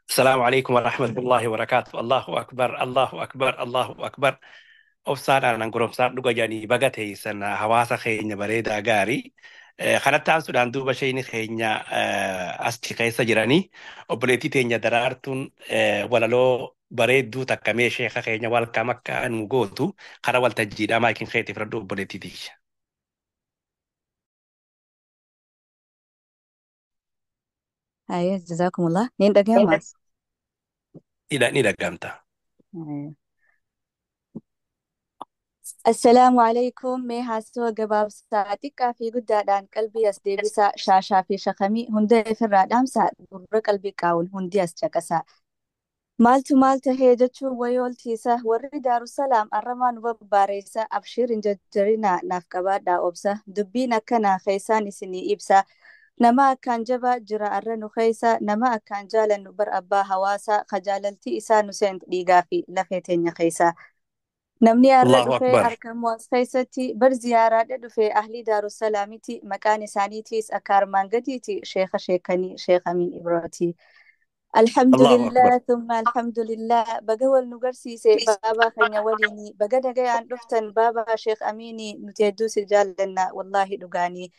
السلام عليكم ورحمة الله وبركاته. الله أكبر، الله أكبر، الله أكبر. Obsaadhaan goromsaan dhuga jedhanii baga teessan hawaasa keenya bareedaa gaarii. Kanatti aansuudhaan duuba isheen keenya achi keessa jiranii obboleettii teenya Daraartuun walaloo bareedduu takka mee sheeka keenya welcome akka nu gootu karaa waltajjiidhaa maayikiin keetii fudhadhu obboleettii tiyya. Haye, jazakumullah. Niin dhagahama? Ni dhaggamta. Haye. Assalaamu alaikum. Mee haasawaa gabaabsaa xiqqaa fi guddaadhaan qalbii as deebisaa, shaashaa fi shakamii hunda ifirraa dhaamsaa, gurra qalbii qaawun hundi as caqasaa. Maaltu maal tahee jechuun wayooltiisa, warri Daarusalaam arramaa nu babbaareessa, abshiir hin jajjarinaa, naaf qabaadhaa obsa, dubbiin akkanaa keessaan isinii ibsa. Nama akkaan jabaa jira arra nu keessa, nama akkaan jaalannu bar abbaa hawaasaa, kajaalaltii isaa nu seent dhiigaa fi lafee teenya keessa. Namni har'a Allahu dhufee Akbar. argamu as keessatti bar ziyaaraadha dhufee ahlii Daarusalaamiti, maqaan isaaniitiis akka armaan gadiiti: Sheeka Sheekanii Sheekh Amiin Ibrooti. Allahu Alhamdulillah, Akbar. Thumma alhamdulillah, baga wal nu garsiise baabaa keenya waliini, baga nagayaan dhuftan baabaa Sheekh Amiini, nuti hedduu si jaallanna wallaahi dhugaanii.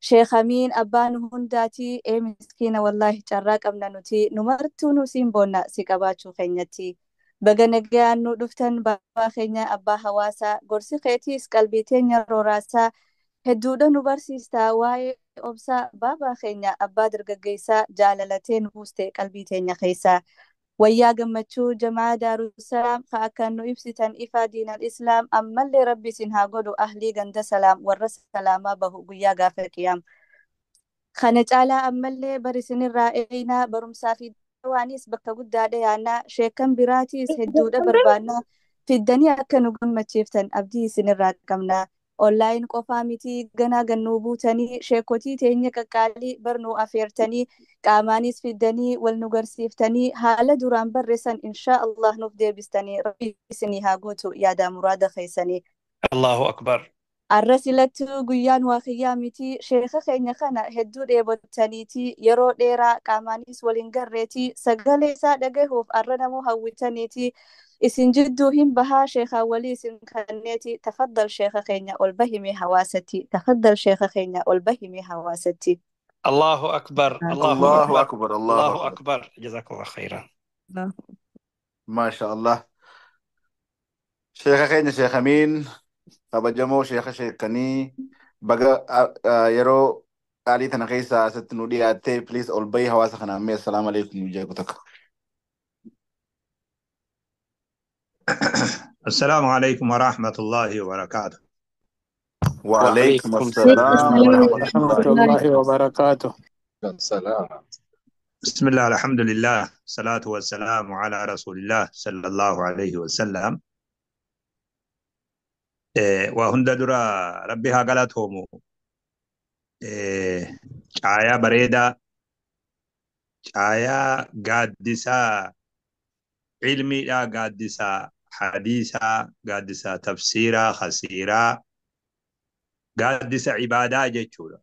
Sheekh Amiin abbaan hundaati, ee miskiina wallaahi carraa qabna nuti, nu martuu nu siin boonna si qabaachuu keenyatti. Baga nagayaan nu dhuftan baabaa keenya abbaa hawaasaa, gorsi keetiis qalbii teenya rooraasaa, hedduudha nu barsiistaa waa'ee obsaa, baabaa keenya abbaa dargaggeessaa, jaalalatee nu buuste qalbii teenya keessaa. Wayyaa gammachuu jamaa Daarussalaam ka akkaan nu ibsitan ifaa diinal islaam, ammallee rabbi isin haa godhu ahlii ganda salaam, warra salaamaa bahu guyyaa gaafa qiyaam. Kana caalaa ammallee bar isinirraa eeynaa, barumsaa fi waanis bakka guddaa dhiyaannaa, sheekan biraatiis hedduudha barbaannaa, fiddanii akka nu gammachiiftan abdii isinirraa qabna. Online qofaa miti, ganaa gannuu buutanii sheekotii teenya qaqqaalii barnuu afeertanii, qaamaanis fiddanii wal nu garsiiftanii, haala duraan barreessan inshaa Allah nuuf deebistanii, rabbi isinii haa guutu yaadaa muraada keessanii. Allahu Akbar. Arra silattuu guyyaan waaqiyyaa miti, sheeka keenya kana hedduu dheebottaniiti, yeroo dheeraa qaamaanis waliin garreeti, sagalee isaa dhagahuuf arra namuu hawwitaniiti, isin jidduu hin bahaa sheekaa walii isin kanneeti. Tafaddal sheeka keenya, ol bahime hawaasatti. Tafaddal sheeka keenya, ol bahime hawaasatti. Allahu Akbar. Allahu Allahu Akbar. Akbar. Allahu Allahu Akbar. Akbar. Jazakallah khairan. Maasha Allah. Sheeka keenya Sheekh Amiin kabajamoo sheeka sheekanii, baga yeroo qaalii tana keessa asitti nu dhiyaattee, please ol bahii hawaasa kanaan mee assalaamu alaikum nu jeeku takka. السلام عليكم ورحمة الله وبركاته. وعليكم وعليكم السلام السلام ورحمة ورحمة الله. الله وبركاته. السلام. بسم الله، الحمد لله، الصلاة والسلام على رسول الله صلى الله عليه وسلم. Waa hunda dura rabbi haa galatoomu. Caayaa bareedaa, caayaa gaaddisaa cilmiidhaa, gaaddisaa hadiisaa, gaaddisaa tafsiiraa, khasiiraa, gaaddisa ibaadaa jechuudha.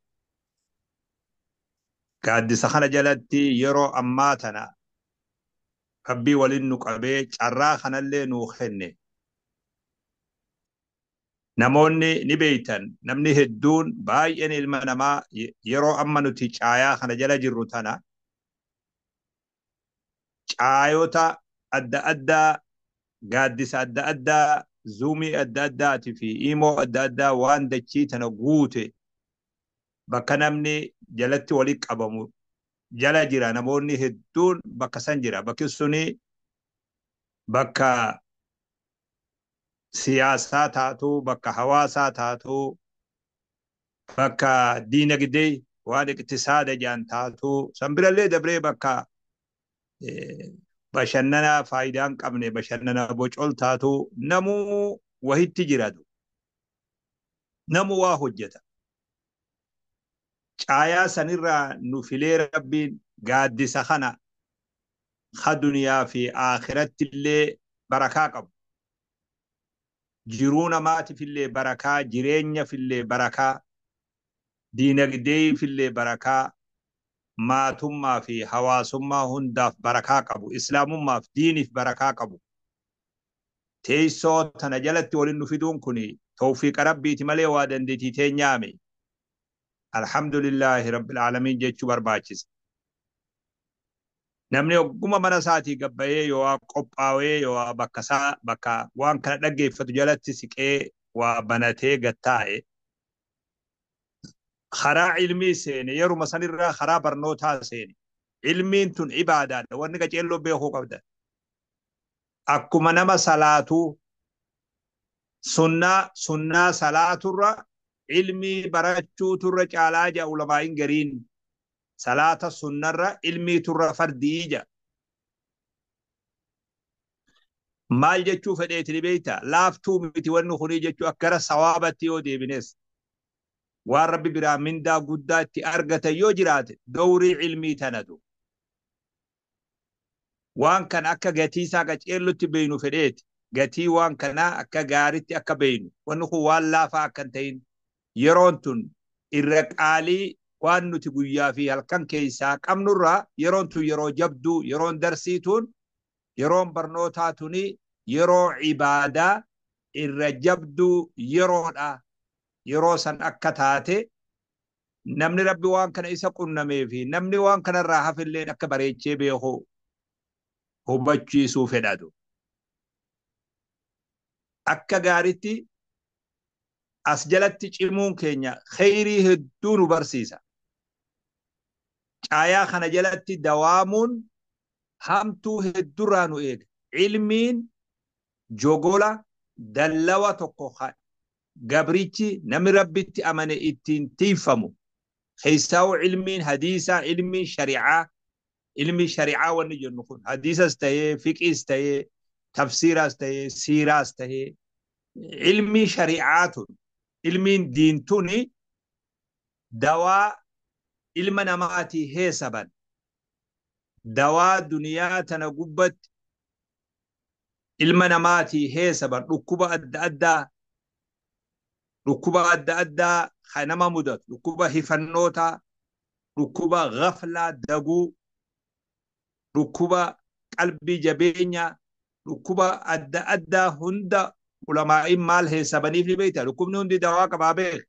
Gaaddisa kana jalatti yeroo ammaa tana rabbii waliin nu qabee carraa kanallee nuu kenne. Namoonni ni beeytan, namni hedduun baay'een ilma namaa yeroo amma nuti caayaa kana jala jirru tana caayota adda addaa, gaaddisa adda addaa, zuumii adda addaatii fi iimoo adda addaa waan dachii tana guute bakka namni jalatti walitti qabamu jala jira. Namoonni hedduun bakka san jira. Bakki suni bakka siyaasaa taatu, bakka hawaasaa taatu, bakka diinagdee waan iqtisaada jaan taatu, san birallee dabree bakka bashannana faayidaa hin qabne, bashannana bocol taatu, namuu wahitti jiratu. Namuu waa hojjeta. Caayaa sanirraa nu filee rabbiin gaaddisa kana ka duniyaa fi aakiratti illee barakaa qabu. Jiruu namaatiif illee barakaa, jireenyaaf illee barakaa, diinagdeef illee barakaa. Maatummaa fi hawaasummaa hundaaf barakaa qabu, islaamummaaf diiniif barakaa qabu. Teessoo tana jalatti waliin nu fiduun kun tawfiiqa rabbiiti malee waa dandeettii teenyaame. Alhamdulillaahi rabbil aalamiin jechuu barbaachisa. Namni ogguma mana isaatii gabbayee yoo qophaa'ee yoo bakka isaa bakka waan kana dhaggeeffatu jalatti siqee waa banatee gattaa'e karaa ilmii seene yeruma sanirraa karaa barnootaa seene. Ilmiin tun ibaadaadha. Wanni qaceelloo beekuu qabda. Akkuma nama salaatuu sunnaa salaaturra ilmii barachuuturra caalaa ja'a ulamaa'iin gariin. Salaata sunnarra ilmiiturra fardii ja'a. Maal jechuu fedheeti ni beektaa? Laaftuu miti wanni kunii jechuu akka gara sawaabatti yoo deebines. Waan rabbi biraa mindaa guddaa itti argatan yoo jiraate dowrii ilmii tanatu. Waan kana akka gatii isaa qaceellutti beeynu fedheeti. Gatii waan kanaa akka gaaritti akka beeynu. Wanni kun waan laafaa akka hin ta'in. Yeroon tun irra qaalii waan nuti guyyaa fi halkan keessaa qabnurraa yeroon tun yeroo jabduu, yeroon darsii tun, yeroon barnootaa tuni yeroo ibaadaa irra jabduu yeroodha. Yeroo san akka taate namni rabbi waan kana isa qunnamee fi namni waan kanarraa hafilleen akka bareechee beeku hubachiisuu fedhatu. Akka gaaritti as jalatti cimuun keenya kheyrii hedduu nu barsiisa. Caayaa kana jalatti dawaamuun hamtuu hedduurraa nu eega. Ilmiin jogola dallawa tokko gabrichi namni rabbitti amane ittiin tiifamu. Keessaa'u ilmiin hadiisaa, ilmiin shari'aa, ilmi shari'aa wanni jennu kun hadiisas ta'ee, fiqiis ta'ee, tafsiiraas ta'ee, siiraas ta'ee, ilmi shari'aa tun, ilmiin diintuni dawaa ilma namaatii heesaban. Dawaa duniyaa tana gubbatti ilma namaatii heesaban dhukkuba adda addaa dhukkuba adda addaa kan nama mudatu, dhukkuba hifannootaa, dhukkuba ghaflaa daguu, dhukkuba qalbii jabeenyaa, dhukkuba adda addaa hunda ulamaa'iin maal heessabaniif ni beekta. Dhukkubni hundi dawaa qabaa beek.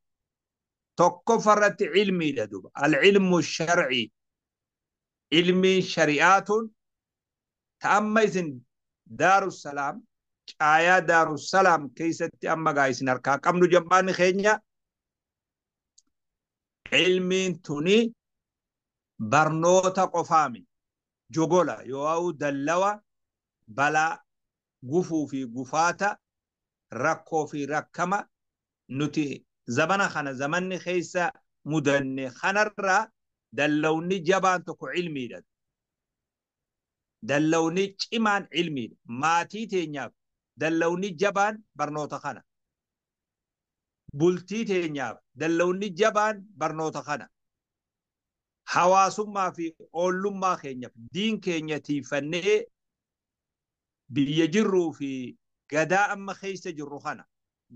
Tokkoffarratti ilmiidha duba. Al-ilmu shar'i. Ilmiin shari'aa tun ta'amma isin Daarussalaam caayaa Daarussalaam keessatti amma gaa isin harkaa qabnu jam'aanni keenya ilmiin tuni barnoota qofaami. Jogola yoo dallawa balaa gufuu fi gufaata rakkoo fi rakkama nuti zamana kana zamanni keessa mudanne kanarraa dallawni jabaan tokko ilmiidha. Dallawni cimaan ilmiidha. Maatii teenyaaf dallawni jabaan barnoota kana. Bultii teenyaaf dallawni jabaan barnoota kana. Hawaasummaa fi oollummaa keenyaaf diin keenya tiifannee biyya jirruu fi gadaa amma keessa jirru kana.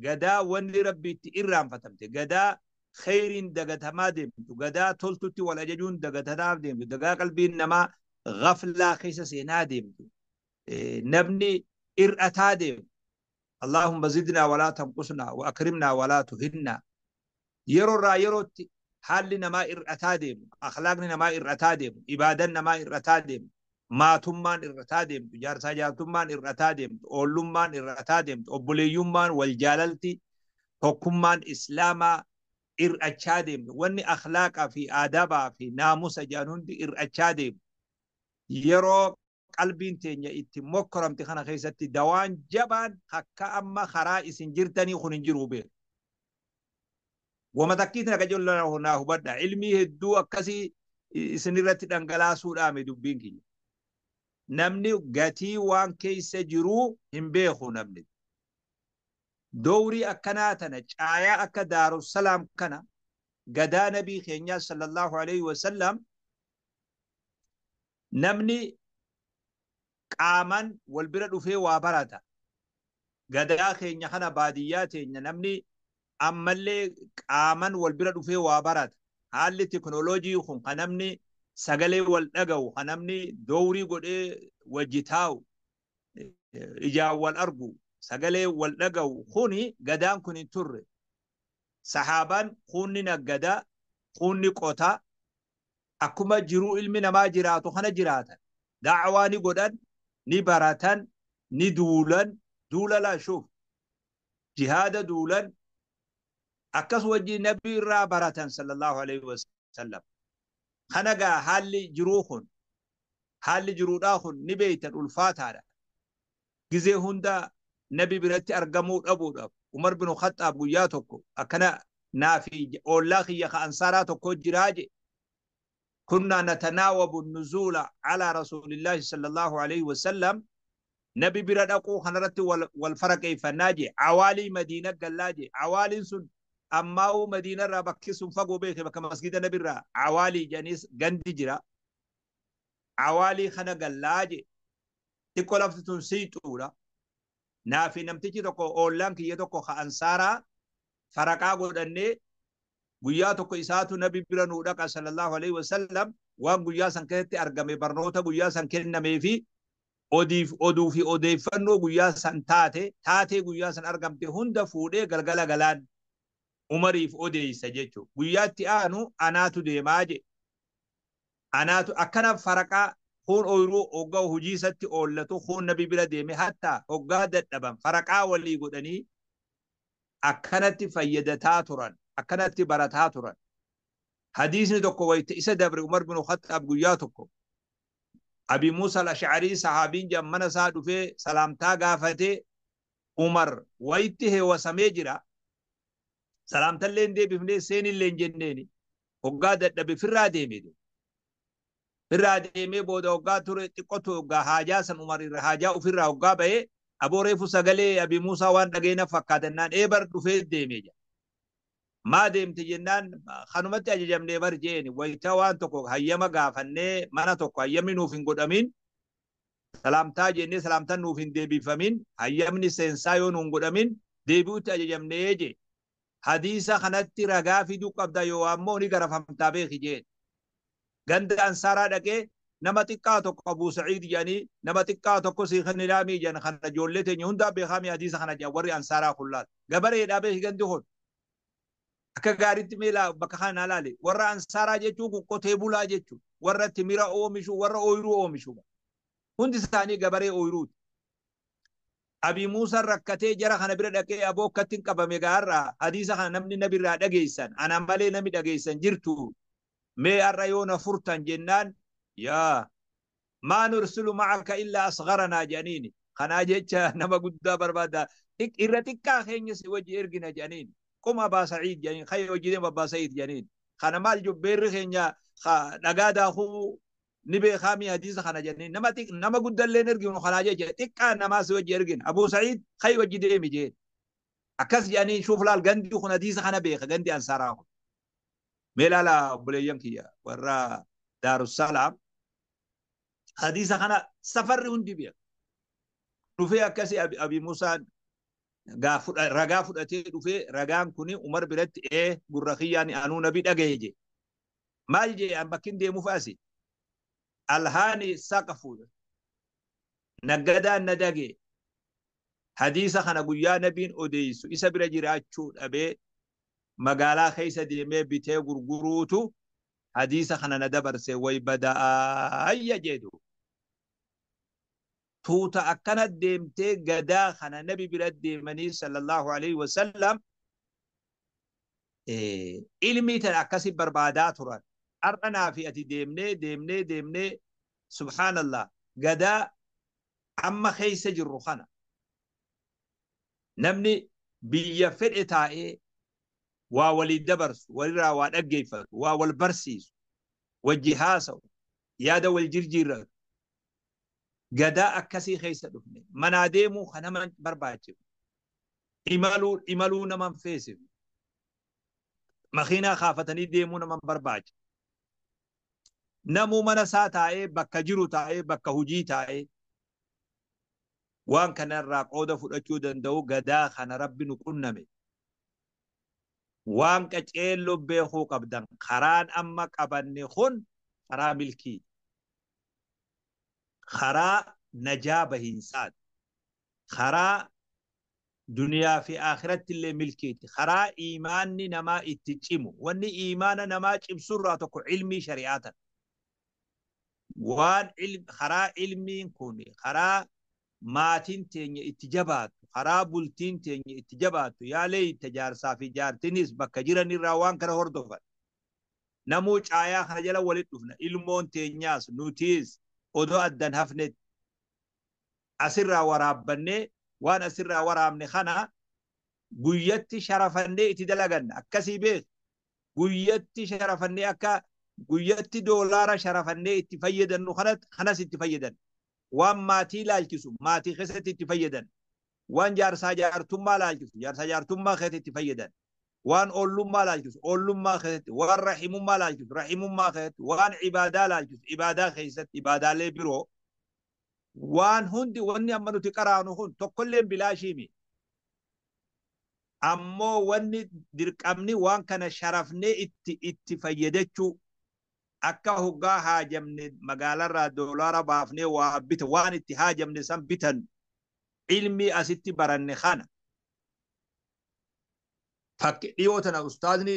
Gadaa wanni rabbiitti irraanfatamte, gadaa kheyriin dagatamaa deemtu, gadaa toltutti wal ajajuun dagatamaa deemtu, gadaa qalbiin namaa ghaflaa keessa seenaa deemtu, namni ir'ataa deemu. Allahumma zidnaa walaa tanqusnaa wa akrimnaa walaa tuhinnaa. Yeroo irraa yerootti haalli namaa ir'ataa deemu, akhlaaqni namaa ir'ataa deemu, ibaadan namaa ir'ataa deemu, maatummaan ir'ataa deemtu, jaarsaa jaartummaan ir'ataa deemtu, oollummaan ir'ataa deemtu, obboleeyyummaan wal jaalalti, tokkummaan islaamaa ir'achaa deemtu, wanni akhlaaqaa fi aadabaa fi naamusa jedhan hundi ir'achaa deemu. Yeroo qalbiin teenya itti mokkoramte kana keessatti dawaan jabaan akka amma karaa isin jirtanii kun hin jiru beeku. Wama takkiitiin akka jiru naa hubadha. Ilmii hedduu akkasii isinirratti dhangalaasuudhaami dubbiin kiyya. Namni gatii waan keessa jiruu hin beeku namni. Dowrii akkanaa tana caayaa akka Daarussalaam kana gadaa nabii keenyaa sallallahu alaihi wasallam namni qaaman wal bira dhufee waa barata. Gadaa keenya kana baadiyyaa teenya namni ammallee qaaman wal bira dhufee waa barata. Haalli teknooloojii kun kan namni Sagalee wal dhaga'u kan namni dowrii godhee wajji taa'u ijaan wal argu sagalee wal dhaga'u kuni gadaan kun hin turre. Sahaabaan kunni naggadaa kunni qotaa akkuma jiruu ilmi namaa jiraatu kana jiraatan. Da'awaa ni godhan, ni baratan, ni duulan, duula laashuuf jihaada duulan akkas wajji nabi irraa baratan sallallahu alaihi wasallam. Kana gaa haalli jiruu kun haalli jiruudhaa kun ni beeytan ulfaataadha. Gizee hunda nabi biratti argamuu dhabuudhaaf Umar bin Khattaab guyyaa tokko akkana naafi ollaa kiyya ka ansaaraa tokko jiraa je. Kunna natanaawabu nuzuula alaa rasuulillaahi sallallahu alaihi wasallam. Nabi bira dhaquu kanarratti wal faraqeeffannaa je. Awaalii Madiina gallaa je. Awaaliin sun ammaa'uu Madiina irraa bakki sun fagoo beeke bakka masgida nabi irraa awaalii jedhaniis gandi jira. Awaalii kana gallaa je. Xiqqoo lafti tun siixuudha. Naafi namtichi tokko ollaan kiyya tokko ka ansaaraa faraqaa godhannee guyyaa tokko isaatu nabi bira nuu dhaqa sallallahu alaihi wasallam waan guyyaa san keessatti argame barnoota guyyaa san kennamee fi oduu fi odeeffannoo guyyaa san taatee guyyaa san argamte hunda fuudhee galgala galaan Umariif odeessa jechuudha. Guyyaatti aanu anaatu deemaa je. Anaatu akkana faraqaa kun ooyiruu hoggaa hojii isatti oollatu kun nabi bira deeme hatta hoggaa dadhaban faraqaa walii godhanii akkanatti fayyadataa turan akkanatti barataa turan. Hadiisni tokko wayita isa dabre Umar bin Khattaab guyyaa tokko Abi Muusa al-Ash'arii sahaabiin jedhan mana isaa dhufee salaamtaa gaafatee Umar wayitti heewasamee jira. Salaamtallee hin deebifnee seenillee hin jenneeni. Hoggaa dadhabe firraa deeme. Firraa deemee booda hoggaa ture xiqqootu hoggaa haajaa san Umar irra haajaa ofirraa hoggaa bahee aboo reefu sagalee Abi Muusaa waan dhageena fakkaatannaan eebar dhufee deeme jira. Maa deemte jennaan kanumatti ajajamnee bar jeeni wayita waan tokko hayyama gaafannee mana tokko hayyamni nuuf hin godhamin salaamtaa jennee salaamtaan nuuf hin deebifamin hayyamni seensaa yoo nuuf hin godhamin deebi'utti ajajamnee je. Hadiisa kanatti ragaa fiduu qabda yoo ammoo ni garafamtaa beeki jeen. Ganda ansaaraa dhaqee nama xiqqaa tokko Abuu Sa'iid jedhanii nama xiqqaa tokko Siikan Ilaamii jedhan kana ijoollee teenya hundaa beekamii hadiisa kana jedhan warri ansaaraa kun laal. Gabareedhaa beeki gandi kun. Akka gaariitti meelaa bakka kana laale warra ansaaraa jechuun kun qotee bulaa jechuudha. Warra timira oomishu warra ooyiruu oomishu. Hundi isaanii gabaree ooyiruuti. Abi Muusaan rakkatee jara kana bira dhaqee aboo akkatti hin qabame gaarraa hadiisa kana namni nabirraa dhageessan ana malee namni dhageessan jirtu mee har'a yoo na furtan jennaan yaa maa nursilu ma'aka illaa asgharanaa jedhaniini. Kanaa jecha nama guddaa barbaada irra xiqqaa keenya si wajji ergina jedhaniini. Qum Abbaa Sa'iid jedhaniin kayya hojii deemu Abbaa Sa'iid jedhaniin. Kana maal jubbeerri keenya dhagaa daakuu ni beekamii hadiisa kana jedhaniin nama guddallee erginu kanaa jecha xiqqaa namaa si wajji ergina Abuu Sa'iid kayya hojii deemi jeen. Akkas jedhanii shuuf laal gandi kun hadiisa kana beeka gandi ansaaraa kun. Mee laala obboleeyyan kiyya warra Daarussalaam hadiisa kana safarri hundi beeka. Dhufee akkasii Abi Muusaan ragaa fudhatee dhufee ragaan kuni Umar biratti gurra kiyyaan anuu nabi dhagaye je. Maal jee an bakkin deemuuf asi. Alhaani saqafu naggadaan na dage. Hadiisa kana guyyaa nabiin odeessu isa bira jiraachuu dhabee magaalaa keessa deemee bitee gurguruutu hadiisa kana na dabarse way bada'aayya jedhu. Tuuta akkana deemtee gadaa kana nabi bira deemanii sallallahu alaihi wasallam ilmii tana akkasi barbaadaa turan. Har'a naa fi ati deemnee deemnee deemnee subhaanallah gadaa amma keessa jirru kana namni biyya fedhe taa'ee waa walii dabarsu walirraa waa dhaggeeffatu waa wal barsiisu wajji haasa'u yaada wal jirjiirratu gadaa akkasii keessa dhufne manaa deemuu kan nama barbaachisu imaluu nama feesisu makiinaa kaafatanii deemuu nama barbaachisu namuu mana isaa taa'ee bakka jiru taa'ee bakka hojii taa'ee waan kanarraa qooda fudhachuu danda'u gadaa kana rabbi nu qunname. Waan qaceelloo beekuu qabdan karaan amma qabanne kun Karaa milkii, karaa najaa bahiinsaati, karaa duniyaa fi akhiratti illee milkiiti, karaa iimaanni namaa itti cimu. Wanni iimaana namaa cimsurraa tokko ilmii shari'aa tana. Waan karaa ilmiin kun karaa maatiin teenya itti jabaattu, karaa bultiin teenya itti jabaattu, yaa leeyta jaarsaa fi jaartinis bakka jiran irraa waan kana hordofan. Namuu caayaa kana jala walitti dhufna, ilmoon teenyaas nutiis odoo addan hafnetti asirraa waraabbannee waan asirraa waraabne kana guyyatti sharafannee itti dalaganna. Akkasii beek, guyyatti sharafannee akka guyyatti doolaara sharafannee itti fayyadannu kanas itti fayyadan. Waan maatii laalchisu maatii keessatti itti fayyadan. Waan jaarsaa jaartummaa laalchisu jaarsaa jaartummaa keessatti itti fayyadan. Waan ollummaa laalchisu ollummaa keessatti, waan rahimummaa laalchisu rahimummaa keessatti, waan ibaadaa laalchisu ibaadaa keessatti, ibaadaalee biroo. Waan hundi wanni amma nuti qaraanu kun tokkolleen bilaashiimi. Ammoo wanni dirqamni waan kana sharafnee itti fayyadachuu akka hoggaa haajamne magaalarraa doolaara baafnee waa bita, waan itti haajamne san bitan ilmi asitti baranne kana. Fakki dhiyoo tana ustaazni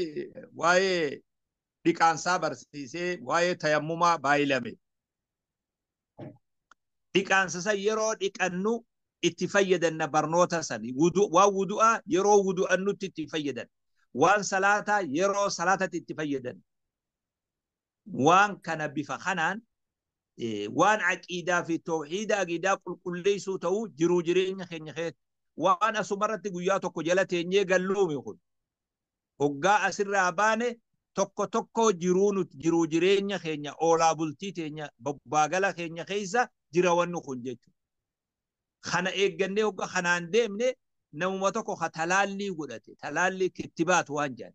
waa'ee dhiqaansaa barsiisee waa'ee tayammumaa baay'ilame. Dhiqaansa san yeroo dhiqannu itti fayyadanna barnoota sani. Waan wudu'aa yeroo wudu'annutti itti fayyadan. Waan salaataa yeroo salaatatti itti fayyadan. Waan kana bifa kanaan waan aqiidaa fi tawhiida aqiidaa qulqulleessuu ta'uu jiruu jireenya keenya keessatti waan asumarratti guyyaa tokko jala teenyee galluumi kun. Hoggaa asirraa baane tokko tokko jiruu nuti jiruu jireenya keenya oolaa bultii teenya bobbaagala keenya keessa jira wanni kun jechuudha. Kana eeggannee hoggaa kanaan deemne namuma tokko ka talaallii godhate, talaallii kittibaatu waan jedhan.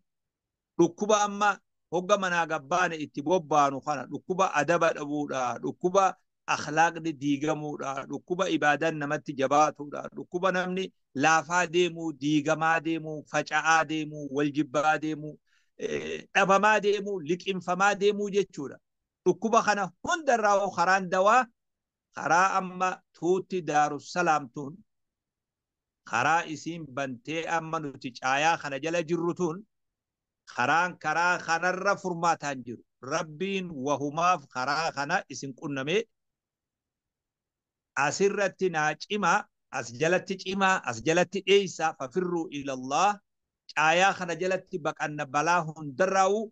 Dhukkuba amma hogga manaa gabbaane itti bobbaanu kana dhukkuba adaba dhabuudha, dhukkuba akhlaaqni diigamuudha, dhukkuba ibaadaan namatti jabaatuudha, dhukkuba namni laafaa deemuu, diigamaa deemuu, faca'aa deemuu, waljibbaa deemuu, dhabamaa deemuu, liqinfamaa deemuu jechuudha. Dhukkuba kana hundarraa karaan dawaa karaa amma tuutti Daarussalaam tun karaa isiin bantee amma nuti caayaa kana jala jirru tun karaan karaa kanarra furmaataan jiru. Rabbiin wahumaaf karaa kana isin qunnamee asirratti naa cimaa, as jalatti cimaa, as jalatti dheeysaa, fafirruu ilallah. Caayaa kana jalatti baqanna balaa hundarraa'u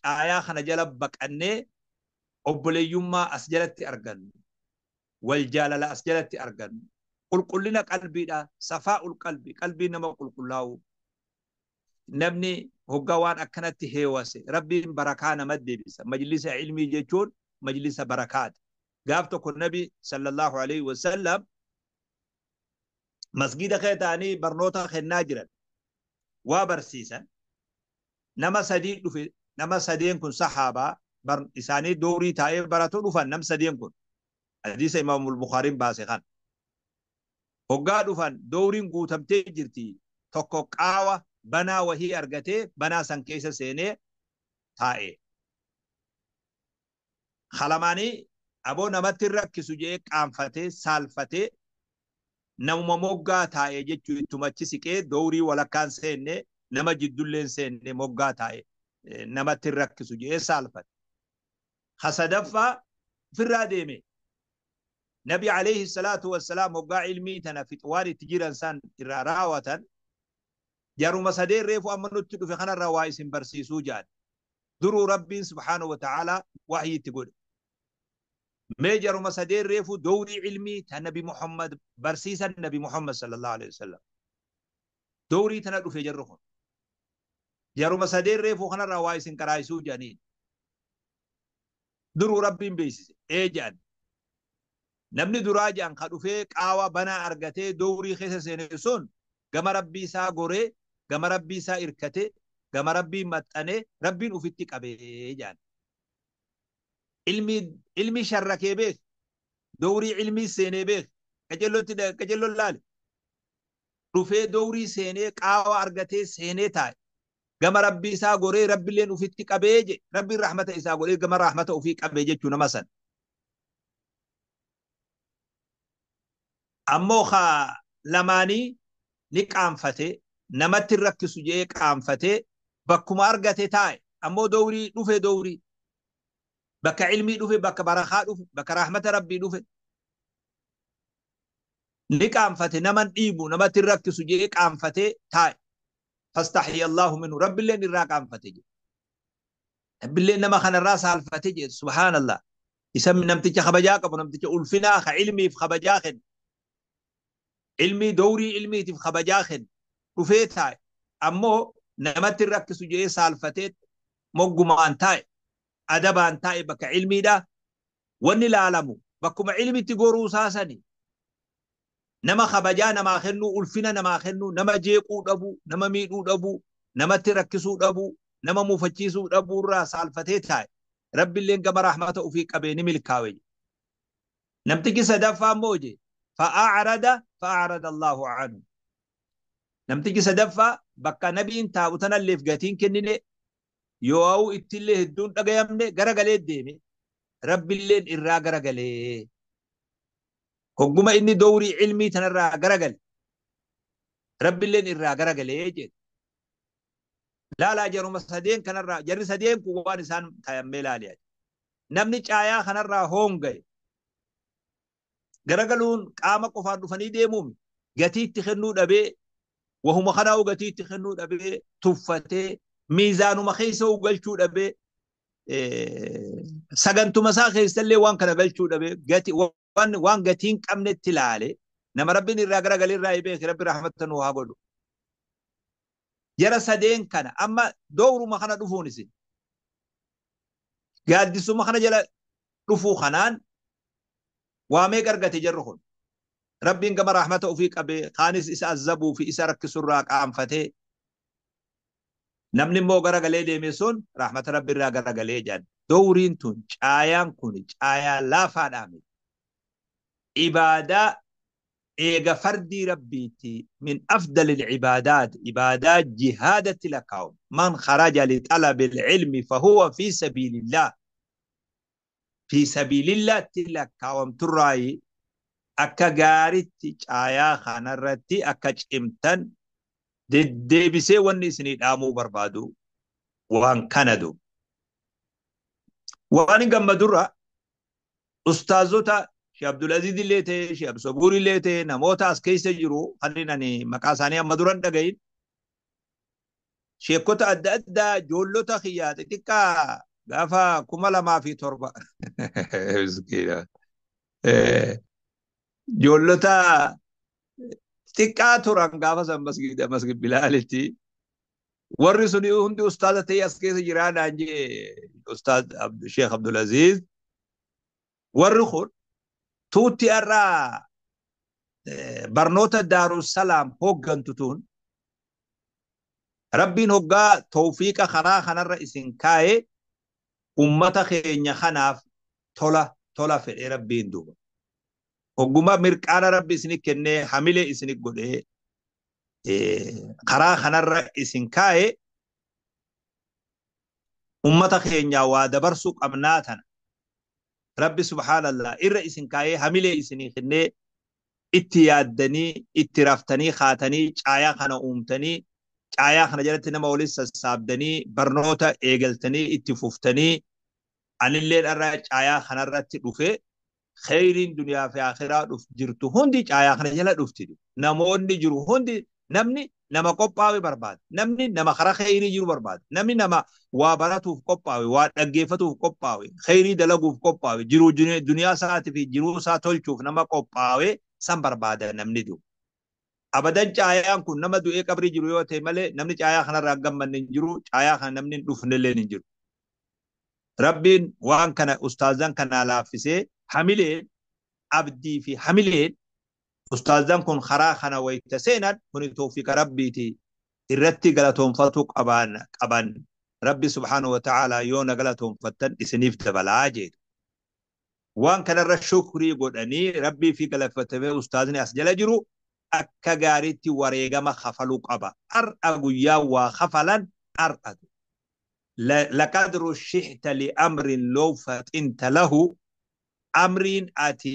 caayaa kana jala baqannee obboleeyyummaa as jalatti argannu. Wal jaalala as jalatti argannu. Qulqullina qalbiidha. Safaa'ul qalbii, qalbii nama qulqullaa'u. Namni hoggaa waan akkanatti heewase Rabbiin barakaa namatti deebisa. Majlisa ilmii jechuun majlisa barakaati. Gaaf tokko Nabi sallallahu alaihi wasallam masgida kee ta'anii barnoota kennaa jiran. Waa barsiisan. Nama sadii dhufe, nama sadeen kun sahaabaa isaanii doorii taa'ee baratu dhufan nam sadeen kun. Hadiisa Imaamul Bukhaariin baase kan. Hoggaa dhufan dooriin guutamtee jirti. Tokko qaawa banaa wahii argatee banaa san keessa seenee taa'e. Halamaanii aboo namatti rakkisu jedhee qaanfatee saalfatee namuma moggaa taa'e jechuu ittumachi siqee doorii walakkaan seenne nama jiddulleen seenne moggaa taa'e namatti rakkisu jedhee saalfate. Hasadaffaa ofirraa deeme. Nabi alayhi salaatu wassalaam hoggaa ilmii tana fixwaan itti jiran san irraa raawwatan jaruma sadeen reefu amma nutti dhufe kanarraa waa isin barsiisuu jedhan. Duruu Rabbiin subhaanahu wa ta'aalaa wahyii itti godhe. Mee jaruma sadeen reefu dowrii ilmii ta Nabi Muhammad barsiisan Nabi Muhammad sallallahu alaihi wasallam. Dowrii tana dhufe jarri kun. Jaruma sadeen reefu kanarraa waa isin qaraayisuu jedhaniin. Duruu Rabbiin beeksise. Ee jedhan. Namni duraa jedhan ka dhufee qaawa banaa argatee dowrii keessa seene sun gama Rabbii isaa goree, gama Rabbii isaa irkatee, gama Rabbii maxxanee, Rabbiin ufitti qabee jedhan. Ilmi sharrakee beek, dowrii ilmii seenee beek, qacelloon laale. Dhufee dowrii seenee qaawa argatee seenee taa'e. Gama rabbii isaa goree rabbiilleen ufitti qabee je rabbiin rahmata isaa godhee gama rahmata ufii qabee jechuu nama san. Ammoo haa lamaanii ni qaanfate namatti hin rakkisu jee qaanfatee bakkuma argate taa'e ammoo dowrii dhufe dowrii bakka ilmii dhufe bakka barakaa dhufe bakka rahmata rabbii dhufe ni qaanfate naman dhiibu namatti hin rakkisu jee qaanfatee taa'e. فاستحي الله منه رب اللي الراك عم فتجي رب اللي انما خن الراس على الفتجي سبحان الله يسمي نمتج خبجاك ابو نمتج الفنا علمي في خبجاخ علمي دوري علمي في خبجاخ رفيتها امو نمت الركس جي سالفتت مقمان تاي ادبان تاي بك علمي دا وني العالم بكم علمي تقورو ساسني nama kabajaa namaa kennu ulfina namaa kennu nama jeequu dhabuu nama miidhuu dhabuu namatti rakkisuu dhabuu nama muufachiisuu dhabuu irraa saalfatee taa'e rabbiilleen gama rahmata ofii qabee ni milkaawe. Namtichi sadaffaa immoo je fa'aarada Allahu anhu. Namtichi sadaffaa bakka nabiin taa'u tanalleef gatiin kennine yoo ittillee hedduun dhagayamne garagalee deeme rabbiilleen irraa garagalee. Hogguma inni dowrii ilmii tanarraa garagale rabbiilleen irraa garagalee jedhe. Laalaa jaruma sadeen kanarraa jarri sadeen kun waan isaan taayammee laaliyaa. Namni caayaa kanarraa hoonga'e garagaluun qaama qofaan dhufanii deemuumi gatii itti kennuu dhabee wahuma kanaa'u gatii itti kennuu dhabee tuffatee miizaanuma keessa galchuu dhabee sagantuma isaa keessallee waan kana galchuu dhabee gatii waan gatiin qabnetti ilaale nama rabbiin irraa garagalee irraa beeke rabbi rahmata nu haa godhu. Jara sadeen kana amma dowruma kana dhufuun isin gaaddisuma kana jala dhufuu kanaan waa meeqa argate jarri kun rabbiin gama rahmata ofii qabee kaanis isa azabuu fi isa rakkisurraa qaanfatee namni immoo garagalee deeme sun rahmata rabbi irraa garagalee jedhan. Dowriin tun caayaan kun caayaa laafaadhaa miti. عبادة إيغا فردي ربيتي من أفضل العبادات عبادات جهادة لكاو من خرج لطلب العلم فهو في سبيل الله في سبيل الله تلكاوم تراي أكا غارتي آيا خانرتي أكا امتن دي بسي وني آمو بربادو وان كندو وان قمدرة أستاذوتا Sheekh Abdulaziz illee ta'e, Sheekh Abdusabuur illee ta'e, namoota as keessa jiru kanneen ani maqaa isaanii amma duran dhagahin. Sheekota adda addaa ijoollota kiyyaa xixiqqaa gaafa 2007 ijoollota xixiqqaa turan gaafa san masgida masgid Bilaalitti. Warri sun hundi ustaaza ta'ee as keessa jiraa naan jee Ustaaz Sheekh Abdulaziz. Warri kun tuutti irraa barnoota Daarussalaam hooggantu tun rabbiin hoggaa tawfiiqa karaa kanarra isin kaa'e ummata keenya kanaaf tola tola fedhee rabbiin duuba. Hogguma mirqaana rabbi isini kennee hamilee isini godhee karaa kanarra isin kaa'e ummata keenya waa dabarsuu qabnaa tana. Rabbi subhaanallah irra isin kaa'ee hamilee isinii kennee itti yaaddanii itti raftanii kaatanii caayaa kana uumtanii caayaa kana jalatti nama walis sassaabdanii barnoota eegaltanii itti fuftanii anillee irraa caayaa kanarratti dhufe kheyriin duniyaa fi akhiraa dhuf jirtu hundi caayaa kana jala dhufti. Namoonni jiru hundi namni nama qophaawe barbaada. Namni nama karaa kheyrii jiru barbaada. Namni nama waa baratuuf qophaawe, waa dhaggeeffatuuf qophaawe, kheyrii dalaguuf qophaawe, jiruu duniyaa isaatii fi jiruu isaa tolchuuf nama qophaawe san barbaada namni jiru. Abadan caayaan kun nama du'ee qabrii jiru yoo ta'e malee namni caayaa kanarraa gammanne hin jiru, caayaa kana namni hin dhufnellee hin jiru. Rabbiin waan kana ustaazan kana laaffisee hamileen abdii fi hamileen ustaazan kun karaa kana wayita seenan kuni tawfiiqa rabbiiti irratti galatoonfatu qaban rabbi subhaanahu wa ta'ala yoo na galatoonfattan isiniif dabalaa jedhu. Waan kanarra shukrii godhanii rabbii fi galateeffatamee ustaazni as jala jiru akka gaariitti wareegama kafaluu qaba. Har'a guyyaa waa kafalan Ar'atu. Laqad rushixta liamrin low faxinta lahu amriin ati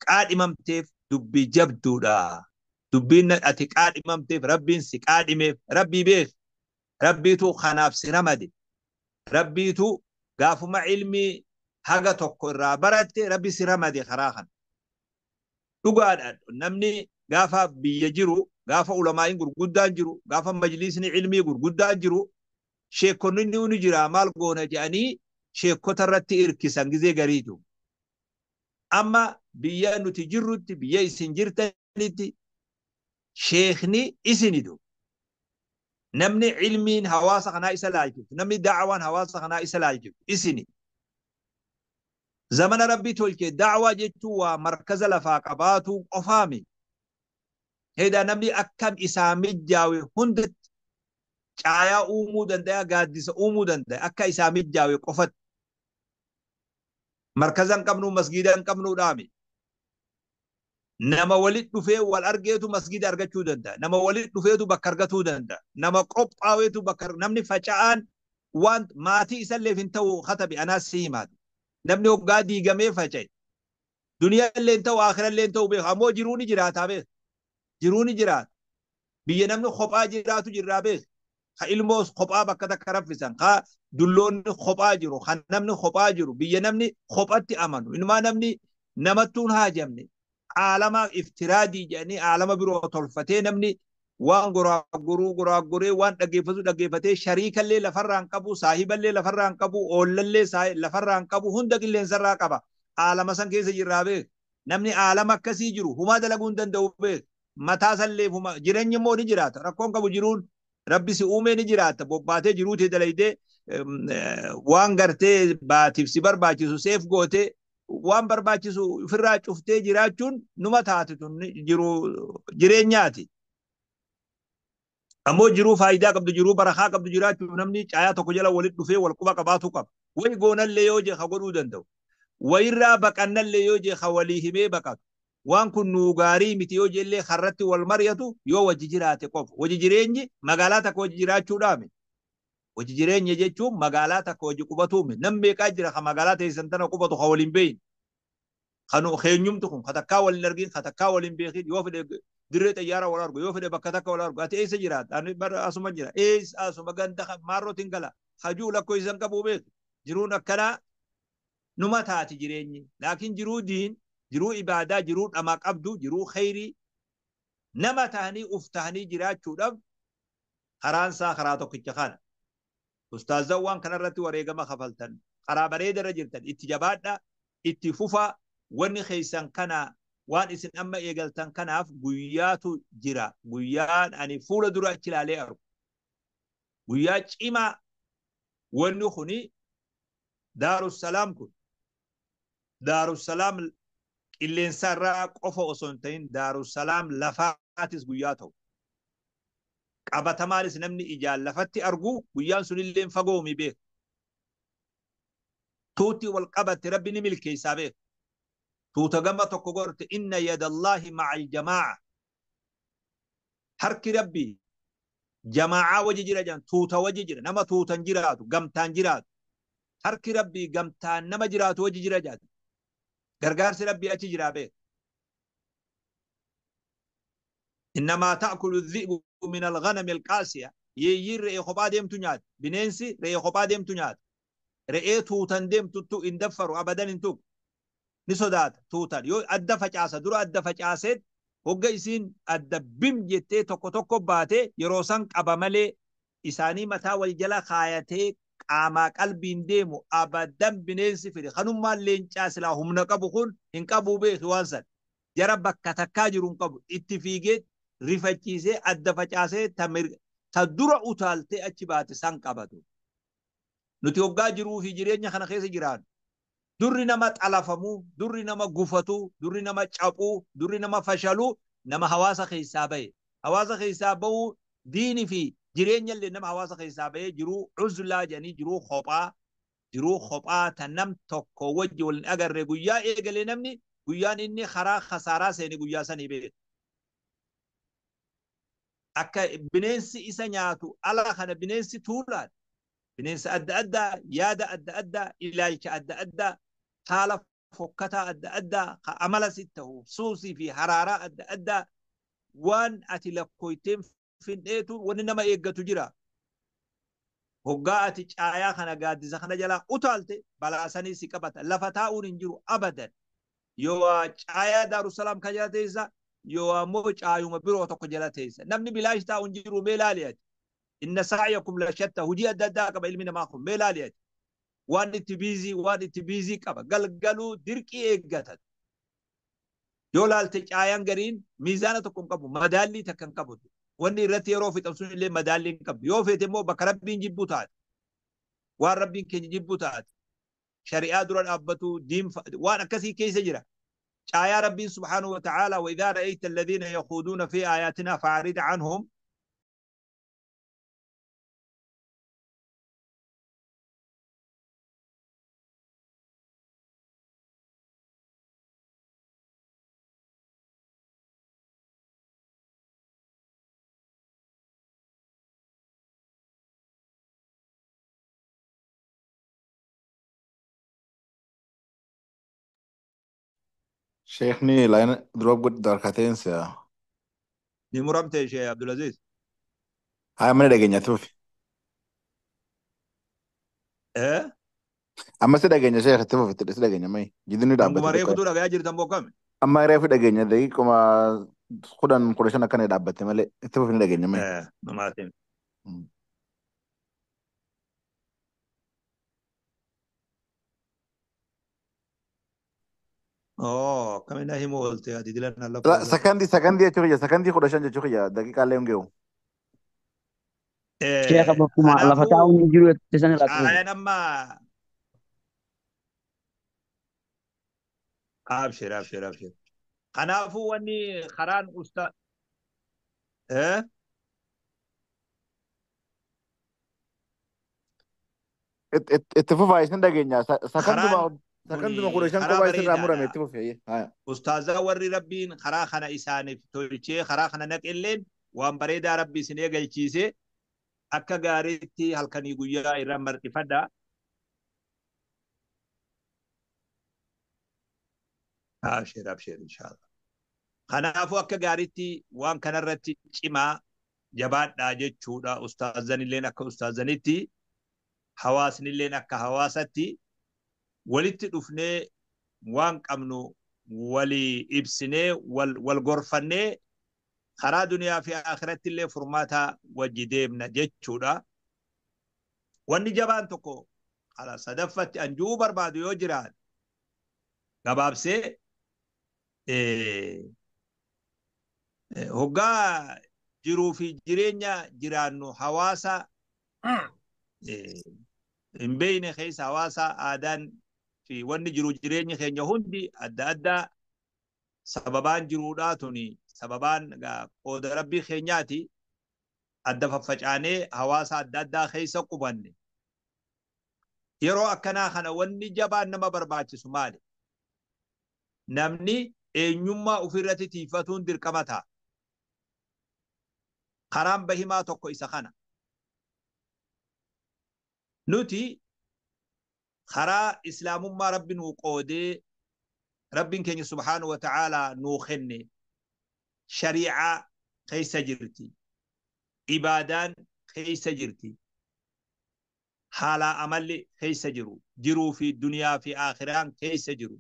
qaadhimamteef dubbii jabduudha. Dubbiin ati qaadhimamteef rabbiin si qaadhimeef rabbii beek. Rabbiitu kanaaf si ramade. Rabbiitu gaafuma ilmii haga tokko irraa baratte rabbi si ramade karaa kana. Dhugaadha namni gaafa biyya jiru gaafa ulamaa'iin gurguddaan jiru gaafa majlisni ilmii gurguddaan jiru sheekonni ni jira maal goona jedhanii sheekota irratti irkisan gizee gariitu. Amma biyya nuti jirrutti biyya isin jirtanitti sheekni isinidu. Namni ilmiin hawaasa kanaa isa laalchiftu namni da'awaan hawaasa kanaa isa laalchiftu isini. Zamana rabbii tolche da'awaa jechuun waa markaza lafaa qabaatu qofaami. Hedaa namni akkam isaa mijjaawe hundatti caayaa uumuu danda'a gaaddisa uumuu danda'a akka isaa mijjaawe qofatti. Markaza hin qabnu masgiida hin qabnu dhaami. Nama walit dhufee wal argeetu masgiida argachuu danda'a. Nama walit dhufeetu bakka argatuu danda'a. Nama qophaaweetu bakka namni faca'aan waan maatii isalleef hin ta'u katabi anaas si himaatu. Namni hoggaa diigamee faca'e. Duniyaa illee hin ta'u aakhira illee hin ta'u beeku ammoo jiruu ni jiraataa beeku. Jiruu ni jiraata. Biyya namni kophaa jiraatu jirraa beeku. Ka ilmoos kophaa bakka takka raffisan. Ka dulloonni kophaa jiru. Ka namni kophaa jiru. Biyya namni kophatti amanu. Inumaa namni namattuun haajamne. Aalama iftiraadii jedhanii aalama biroo tolfatee namni waan goraagoruu goraagoree waan dhaggeeffatu dhaggeeffatee shariikallee lafarraa hin qabu saahiballee lafarraa hin qabu oollallee lafarraa hin qabu hunda qilleensarraa qaba. Aalama san keessa jirraa beek. Namni aalama akkasii jiru humaa dalaguu hin danda'u beek. Mataa sallee humaa jireenyi immoo ni jiraata. Rakkoon qabu jiruun rabbi si uumee ni jiraata. Bobbaatee jiruutee dalaydee waan gartee baatiif si barbaachisu seef gootee waan barbaachisu ofirraa cuftee jiraachuun numa taate tun jiru jireenyaati. Ammoo jiruu faayidaa qabdu jiruu barakaa qabdu jiraachuuf namni caayaa tokko jala walitti dhufee wal quba qabaatu qaba. Wayi goonallee yoo jee ka godhuu danda'u. Wayirraa baqannallee yoo jee ka walii himee baqatu. Waan kun nuu gaarii miti yoo jeellee karratti wal mari'atu yoo wajji jiraate qofa. Wajji jireenyi magaalaa takka wajji jiraachuudhaami. Wajji jireenya jechuun magaalaa takka wajji qubatuumi. Nam meeqaa jira ka magaalaa teessan tana qubatu ka waliin beeyin. Kanu keenyumtu kun ka takkaa waliin argin ka takkaa waliin beekin yoo fedhe dirree xayyaara wal argu yoo fedhe bakka takka wal argu ati eessa jiraata ani bara asuma jira eessa asuma ganda maarrootiin gala hajuu lakkoo isan qabuu beeku jiruun akkanaa numa taati jireenyi laakiin jiruu diin jiruu ibaadaa jiruu dhama qabdu jiruu kheyrii nama tahanii uf tahanii jiraachuudhaaf karaan isaa karaa tokkicha kana. Ustaazan waan kanarratti wareegama kafaltan karaa bareedarra jirtan itti jabaadha itti fufa wanni keessan kana waan isin amma eegaltan kanaaf guyyaatu jira. Guyyaan ani fuula dura achi ilaalee argu. Guyyaa cimaa wanni kuni Daarussalaam kun Daarussalaam qilleensarraa qofa osoo hin ta'in Daarussalaam lafaatis guyyaa ta'u. Qabatamaanis namni ijaan lafatti argu guyyaan sunillee fagoomi beeku. Tuuti wal qabatte rabbi ni milkeessaa beeku. Tuuta gama tokko gorte inna yadallaahi ma'al jamaa'a. Harki rabbi jamaa'aa waji jira jedhan tuuta waji jira nama tuutan jiraatu gamtaan jiraatu. Harki rabbi gamtaan nama jiraatu waji jira jedhan. Gargaarsi rabbi achi jiraa beeku. Innamaa ta'kulu dhi'bu min al-ghanami al-qaasiya. Yeeyyiin re'ee kophaa deemtu nyaata. Bineensi re'ee kophaa deemtu nyaata. Re'ee tuutan deemtuttu hin daffaru abadan hin tuqu. Ni sodaata tuutan. Yoo adda facaasa dura adda facaaseet hogga isiin adda bim jettee tokko tokko baatee yeroo san qaba malee isaanii mataa wal jala kaayatee qaamaa qalbiin deemu abadan bineensi fide. Kanummaan leencaa silaa humna qabu kun hin qabu beeku waan san. Jara bakka takkaa jiru hin qabu. Itti fiigee rifachiisee adda facaasee ta dura utaaltee achi baate san qabatu. Nuti hoggaa jiruu fi jireenya kana keessa jiraannu. Durri nama xalafamuu, durri nama gufatuu, durri nama caphuu, durri nama fashaluu nama hawaasa keessaa bahe. Hawaasa keessaa bahuu diinii fi jireenya illee nama hawaasa keessaa bahee jiruu uzlaa jedhanii jiruu kophaa ta nam tokko wajji wal hin agarre guyyaa eegalee namni guyyaan inni karaa khasaaraa seene guyyaa sanii beeka. Akka bineensi isa nyaatu ala kana bineensi tuulaan bineensa adda addaa yaada adda addaa ilaalcha adda addaa haala fokkataa adda addaa ka amala sitti ta'u suusii fi haraaraa adda addaa waan ati lakkoyteen findheetu wanni nama eeggatu jira. Hoggaa ati caayaa kana gaaddisa kana jalaa utaalte balaasanii si qabata. Lafa taa'uun hin jiru abadan. Yoo caayaa Daarusalaam kan jala teessa yoo ammoo caayuma biroo tokko jala teessa. Namni bilaash taa'u hin jiru mee laali ati. Inna sa'yakum la shatta hojii adda addaa qaba ilmi namaa kun mee laali ati. Waan itti biizii waan itti biizii qaba galgaluu dirqii eeggatan. Yoo laalte caayaan gariin miizaana tokko hin qabu madaallii takka hin qabu. Wanni irratti yeroo fixan sun illee madaallii hin qabdu. Yoo feete immoo bakka rabbiin jibbu taate. Waan rabbiin keenya jibbu taate. Shari'aa dura dhaabbatu waan akkasii keessa jira. Caayaa rabbiin subhaanahu wa ta'aala wa idhaa ra'ayta alladhiina yakhuuduuna fi aayaatinaa fa'arid anhum Sheekni line drop godhi darkateensa. Ni muramte Sheekh Abdulaziz. Haa mana dhageenya tuufi. Eh? Amma si dhageenya Sheekh itti fufi si dhageenya mai. Jidduun ni dhaabbate Hanguma xiqqoo. reefu dhagayaa jirtan bokkame. Amma reefu dhageenya daqiiquma 10 15 akkana dhaabbatte malee itti fufi ni dhageenya mai. Eh, namaatiin. Oh, akkamiin himu oolte ati dilan lakkoofsa. Sakandii sakandii jechuu kiyya sakandii 15 jechuu kiyya daqiiqaalee hin gahu. Sheekha bakkuma lafa Kanaafuu taa'uun hin jiru jettee sana irraa tuufe. caayaan amma abshir abshir abshir. Kanaafuu wanni karaan usta eh Itti fufaa isin dhageenya sakanduma karaan sakanduma kuni 15 karaa kophaa isirraa murame bareedaadha. itti fufi. Haa. Ustaaza warri rabbiin karaa kana isaaniif tolchee karaa kana naqilleen waan bareedaa rabbi isin eegalchiise akka gaariitti halkanii guyyaa irra marxifadha. Abshir abshir inshallah. Kanaafuu akka gaariitti waan kanarratti cimaa jabaadhaa jechuudha. Ustaazanilleen akka ustaazanitti hawaasnilleen akka hawaasatti walitti dhufnee waan qabnu walii ibsinee wal gorfannee karaa duniyaa fi akhiratti illee furmaata wajji deemna jechuudha. Wanni jabaan tokko karaa sadaffatti anjuu barbaadu yoo jiraate gabaabsee hoggaa jiruu fi jireenya jiraannu hawaasa hin beekne keessa hawaasa aadaan fi wanni jiru jireenyi keenya hundi adda addaa sababaan jiruudhaa tuni sababaan qooda rabbii keenyaati adda faffacaanee hawaasa adda addaa keessa qubanne. Yeroo akkanaa kana wanni jabaan nama barbaachisu maali? Namni eenyummaa ofirratti tiifatuun dirqama ta'a. Karaan bahimaa tokko isa kana. Nuti karaa islaamummaa rabbi nuu qoodee rabbiin keenya subhaanahu wa ta'aalaa nuu kenne shari'aa keessa jirti. Ibaadaan keessa jirti. Haala amalli keessa jiru. Jiruu fi duniyaa fi aakhiraan keessa jiru.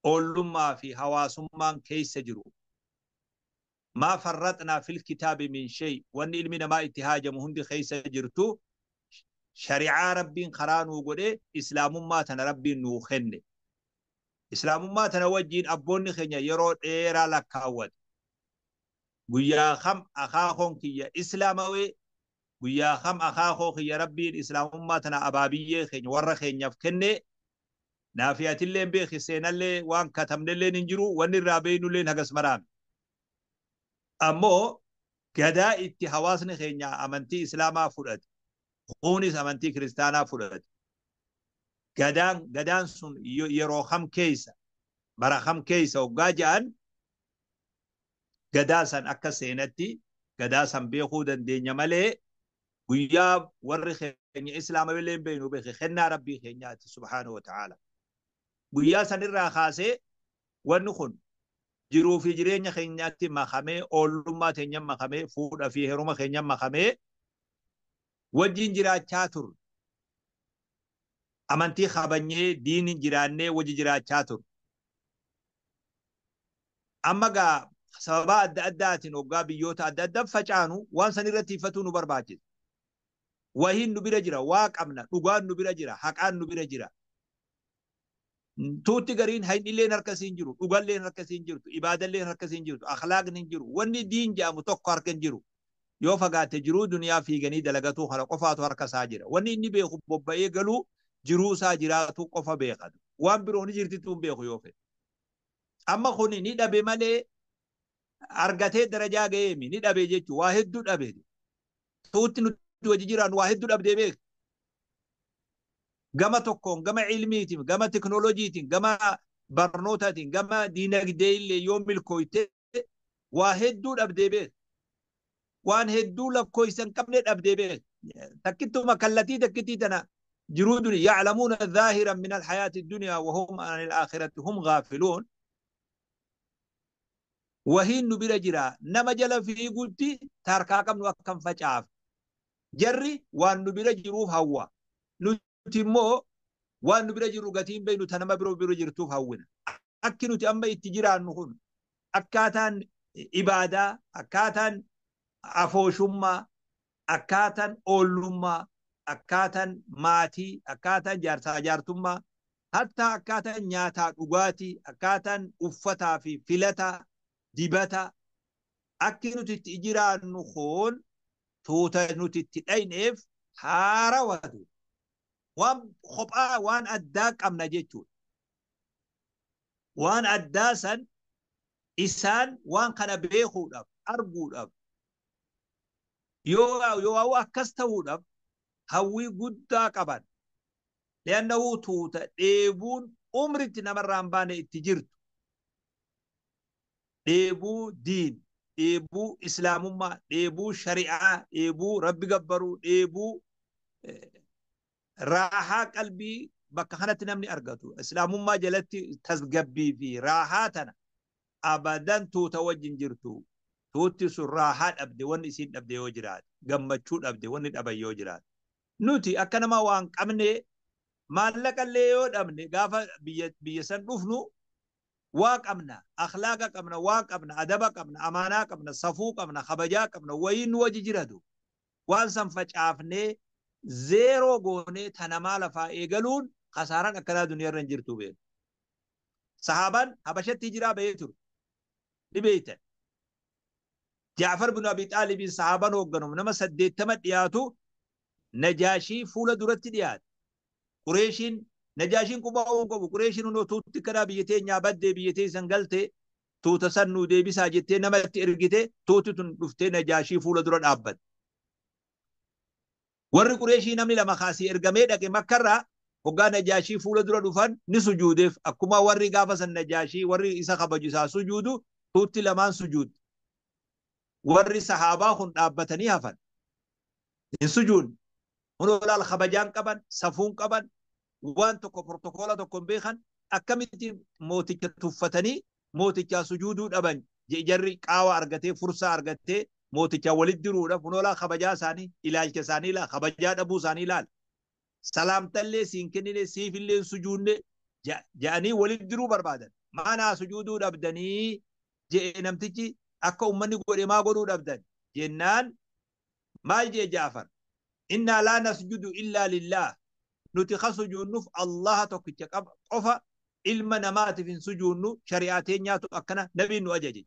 Ollummaa fi hawaasummaan keessa jiru. Maa farraxnaa fil kitaabi min shay wanni ilmi namaa itti haajamu hundi keessa jirtu shari'aa rabbiin karaa nuu godhee islaamummaa tana rabbiin nuu kenne. Islaamummaa tana wajjiin abboonni keenya yeroo dheeraa lakkaawwate. Guyyaa kam akaakoon kiyya islaamawee guyyaa kam akaakoo kiyya rabbiin islaamummaa tana abaabiyyee keenya warra keenyaaf kenne naafiyatillee beeki seenallee waan katabnelleen hin jiru wanni irraa beeynulleen hagas maraame. Ammoo gadaa itti hawaasni keenya amantii islaamaa fudhate. Kunis amantii kiristaanaa fudhate. Gadaan sun yeroo kam keessa bara kam keessa hoggaa ja'an gadaa san akka seenatti Gadaa san beekuu dandeenya malee guyyaa warri keenya islaama illee hin beeknu beeke kennaa rabbii keenyaati subhaanahu wa ta'ala. Guyyaa sanirraa kaasee wanni kun jiruu fi jireenya keenyaatti makamee oollummaa teenya makamee fuudha fi heeruma keenya makamee wajjin jiraachaa turre. Amantii kabanyee diiniin jiraannee wajji jiraachaa turre. Amma gaa sababa adda addaatiin hoggaa biyyoota adda addaa facaanu waan san irratti iffatuu nu barbaachisa. Wahiin nu bira jira, waa qabna, dhugaan nu bira jira, haqaan nu bira jira. Tuutti gariin haynilleen harka siin jiru, dhugalleen harka siin jirtu, ibaadalleen harka siin jirtu, akhlaaqni hin jiru, wanni diin jedhamu tokko harka hin jiru. Yoo fagaate jiruu duniyaa fiiganii dalagatuu kana qofaatu harka isaa jira. Wanni inni beeku bobba'ee galuu jiruu isaa jiraatu qofa beekatu. Waan biroo ni jirtitu hin beeku yoo fedhe. Amma kuni ni dhabe malee argatee darajaa ga'eemi ni dhabe jechuun waa hedduu dhabe. Tuutti nuti wajji jiraannu waa hedduu dhabdee beeku. Gama tokkoon gama ilmiitiin gama teknooloojiitiin gama barnootaatiin gama diinagdee illee yoo milkooyte waa hedduu dhabdee beeku. Waan hedduu lakkoofsa hin qabne dhabdee beeku. Takkittuma kallatii takkittii tana jiruu duni ya'lamuuna zaahiran min alhayaati dunyaa wa hum an alaakhirati hum gaafiluun. Wahiin nu bira jira nama jala fiiguutti tarkaa qabnu akkam facaaf. Jarri waan nu bira jiruuf hawwa. Nuti immoo waan nu bira jiru gatiin beeknu ta nama biroo bira jirtuuf hawwina. Akki nuti amma itti jiraannu kun akkaataan ibaadaa, akkaataan afooshummaa, akkaataan oollummaa, akkaataan maatii, akkaataan jaarsaa jaartummaa, hattaa akkaataan nyaataa dhugaatii, akkaataan uffataa fi filataa, dibata akki nuti itti jiraannu kun tuuta nuti itti dhayneef haarawatu. Waan kophaa waan addaa qabna jechuudha. Waan addaa san isaan waan kana beekuudhaaf arguudhaaf yoo akkas ta'uudhaaf hawwii guddaa qaban. Li'annahu tuuta dheebuun umritti namarraa hin baane itti jirtu. Dheebuu diin, dheebuu islaamummaa, dheebuu shari'aa, dheebuu rabbi gabbaruu, dheebuu raahaa qalbii bakka kanatti namni argatu. Islaamummaa jalatti tasgabbii fi raahaa tana abadan tuuta wajjin jirtu. Tuutti sun raahaa dhabde wanni isiin dhabde yoo jiraate, gammachuu dhabde wanni dhaban yoo jiraate. Nuti akka nama waan qabne maallaqallee yoo dhabne gaafa biyya san dhufnu waa qabna, akhlaaqa qabna, waa qabna, adaba qabna, amaanaa qabna, safuu qabna, kabajaa qabna, wayii nu wajji jiratu. Waan san facaafnee zeeroo goonee tanamaa lafaa eegaluun kasaaraan akkanaa duniyaa irra hin jirtu beeku. Sahaabaan Habashatti hijiraa bahee ture. Ni beektan. Jaafar bin Abi Xaalibiin sahaabaan hoogganamu nama 80 dhiyaatu Najaashii fuula duratti dhiyaate. Qureeshiin Najaashiin qubaa hin qabu. Qureeshiin hundoo tuutti karaa biyya teenyaa baddee biyya teessan galte tuuta san nuu deebisaa jettee namatti ergite tuuti tun dhuftee Najaashii fuula dura dhaabbatte. Warri Qureeshii namni lama kaasii ergamee dhaqe Makkarraa hoggaa Najaashii fuula dura dhufan ni sujuudeef akkuma warri gaafa san Najaashii warri isa kabaju isaa sujuudu tuutti lamaan sujuudde. Warri sahaabaa kun dhaabbatanii hafan. Hin sujuudne. Hunoo laal kabajaan qaban, safuun qaban, waan tokko protokoola tokko hin beekan akkamitti mooticha tuffatanii mootichaa sujuuduu dhaban jarri qaawa argatee fursaa argatee mooticha walitti diruudhaaf hunoo laal kabajaa isaanii ilaalcha isaanii ilaal kabajaa dhabuu isaanii ilaal. Salaamtallee siin kennine siifillee hin sujuudne jedhanii walitti diruu barbaadan. Maanaa sujuuduu dhabdanii jedhe namtichi akka uummanni godhe maa godhuu dhabdan jennaan maal jee Jaafar? Innaa laa nasjudu illaa lillaah. Nuti ka sujuudnuuf Allaha tokkicha qofa ilma namaatiif hin sujuudnu shari'aa teenyaatu akkana nabiin nu ajaje.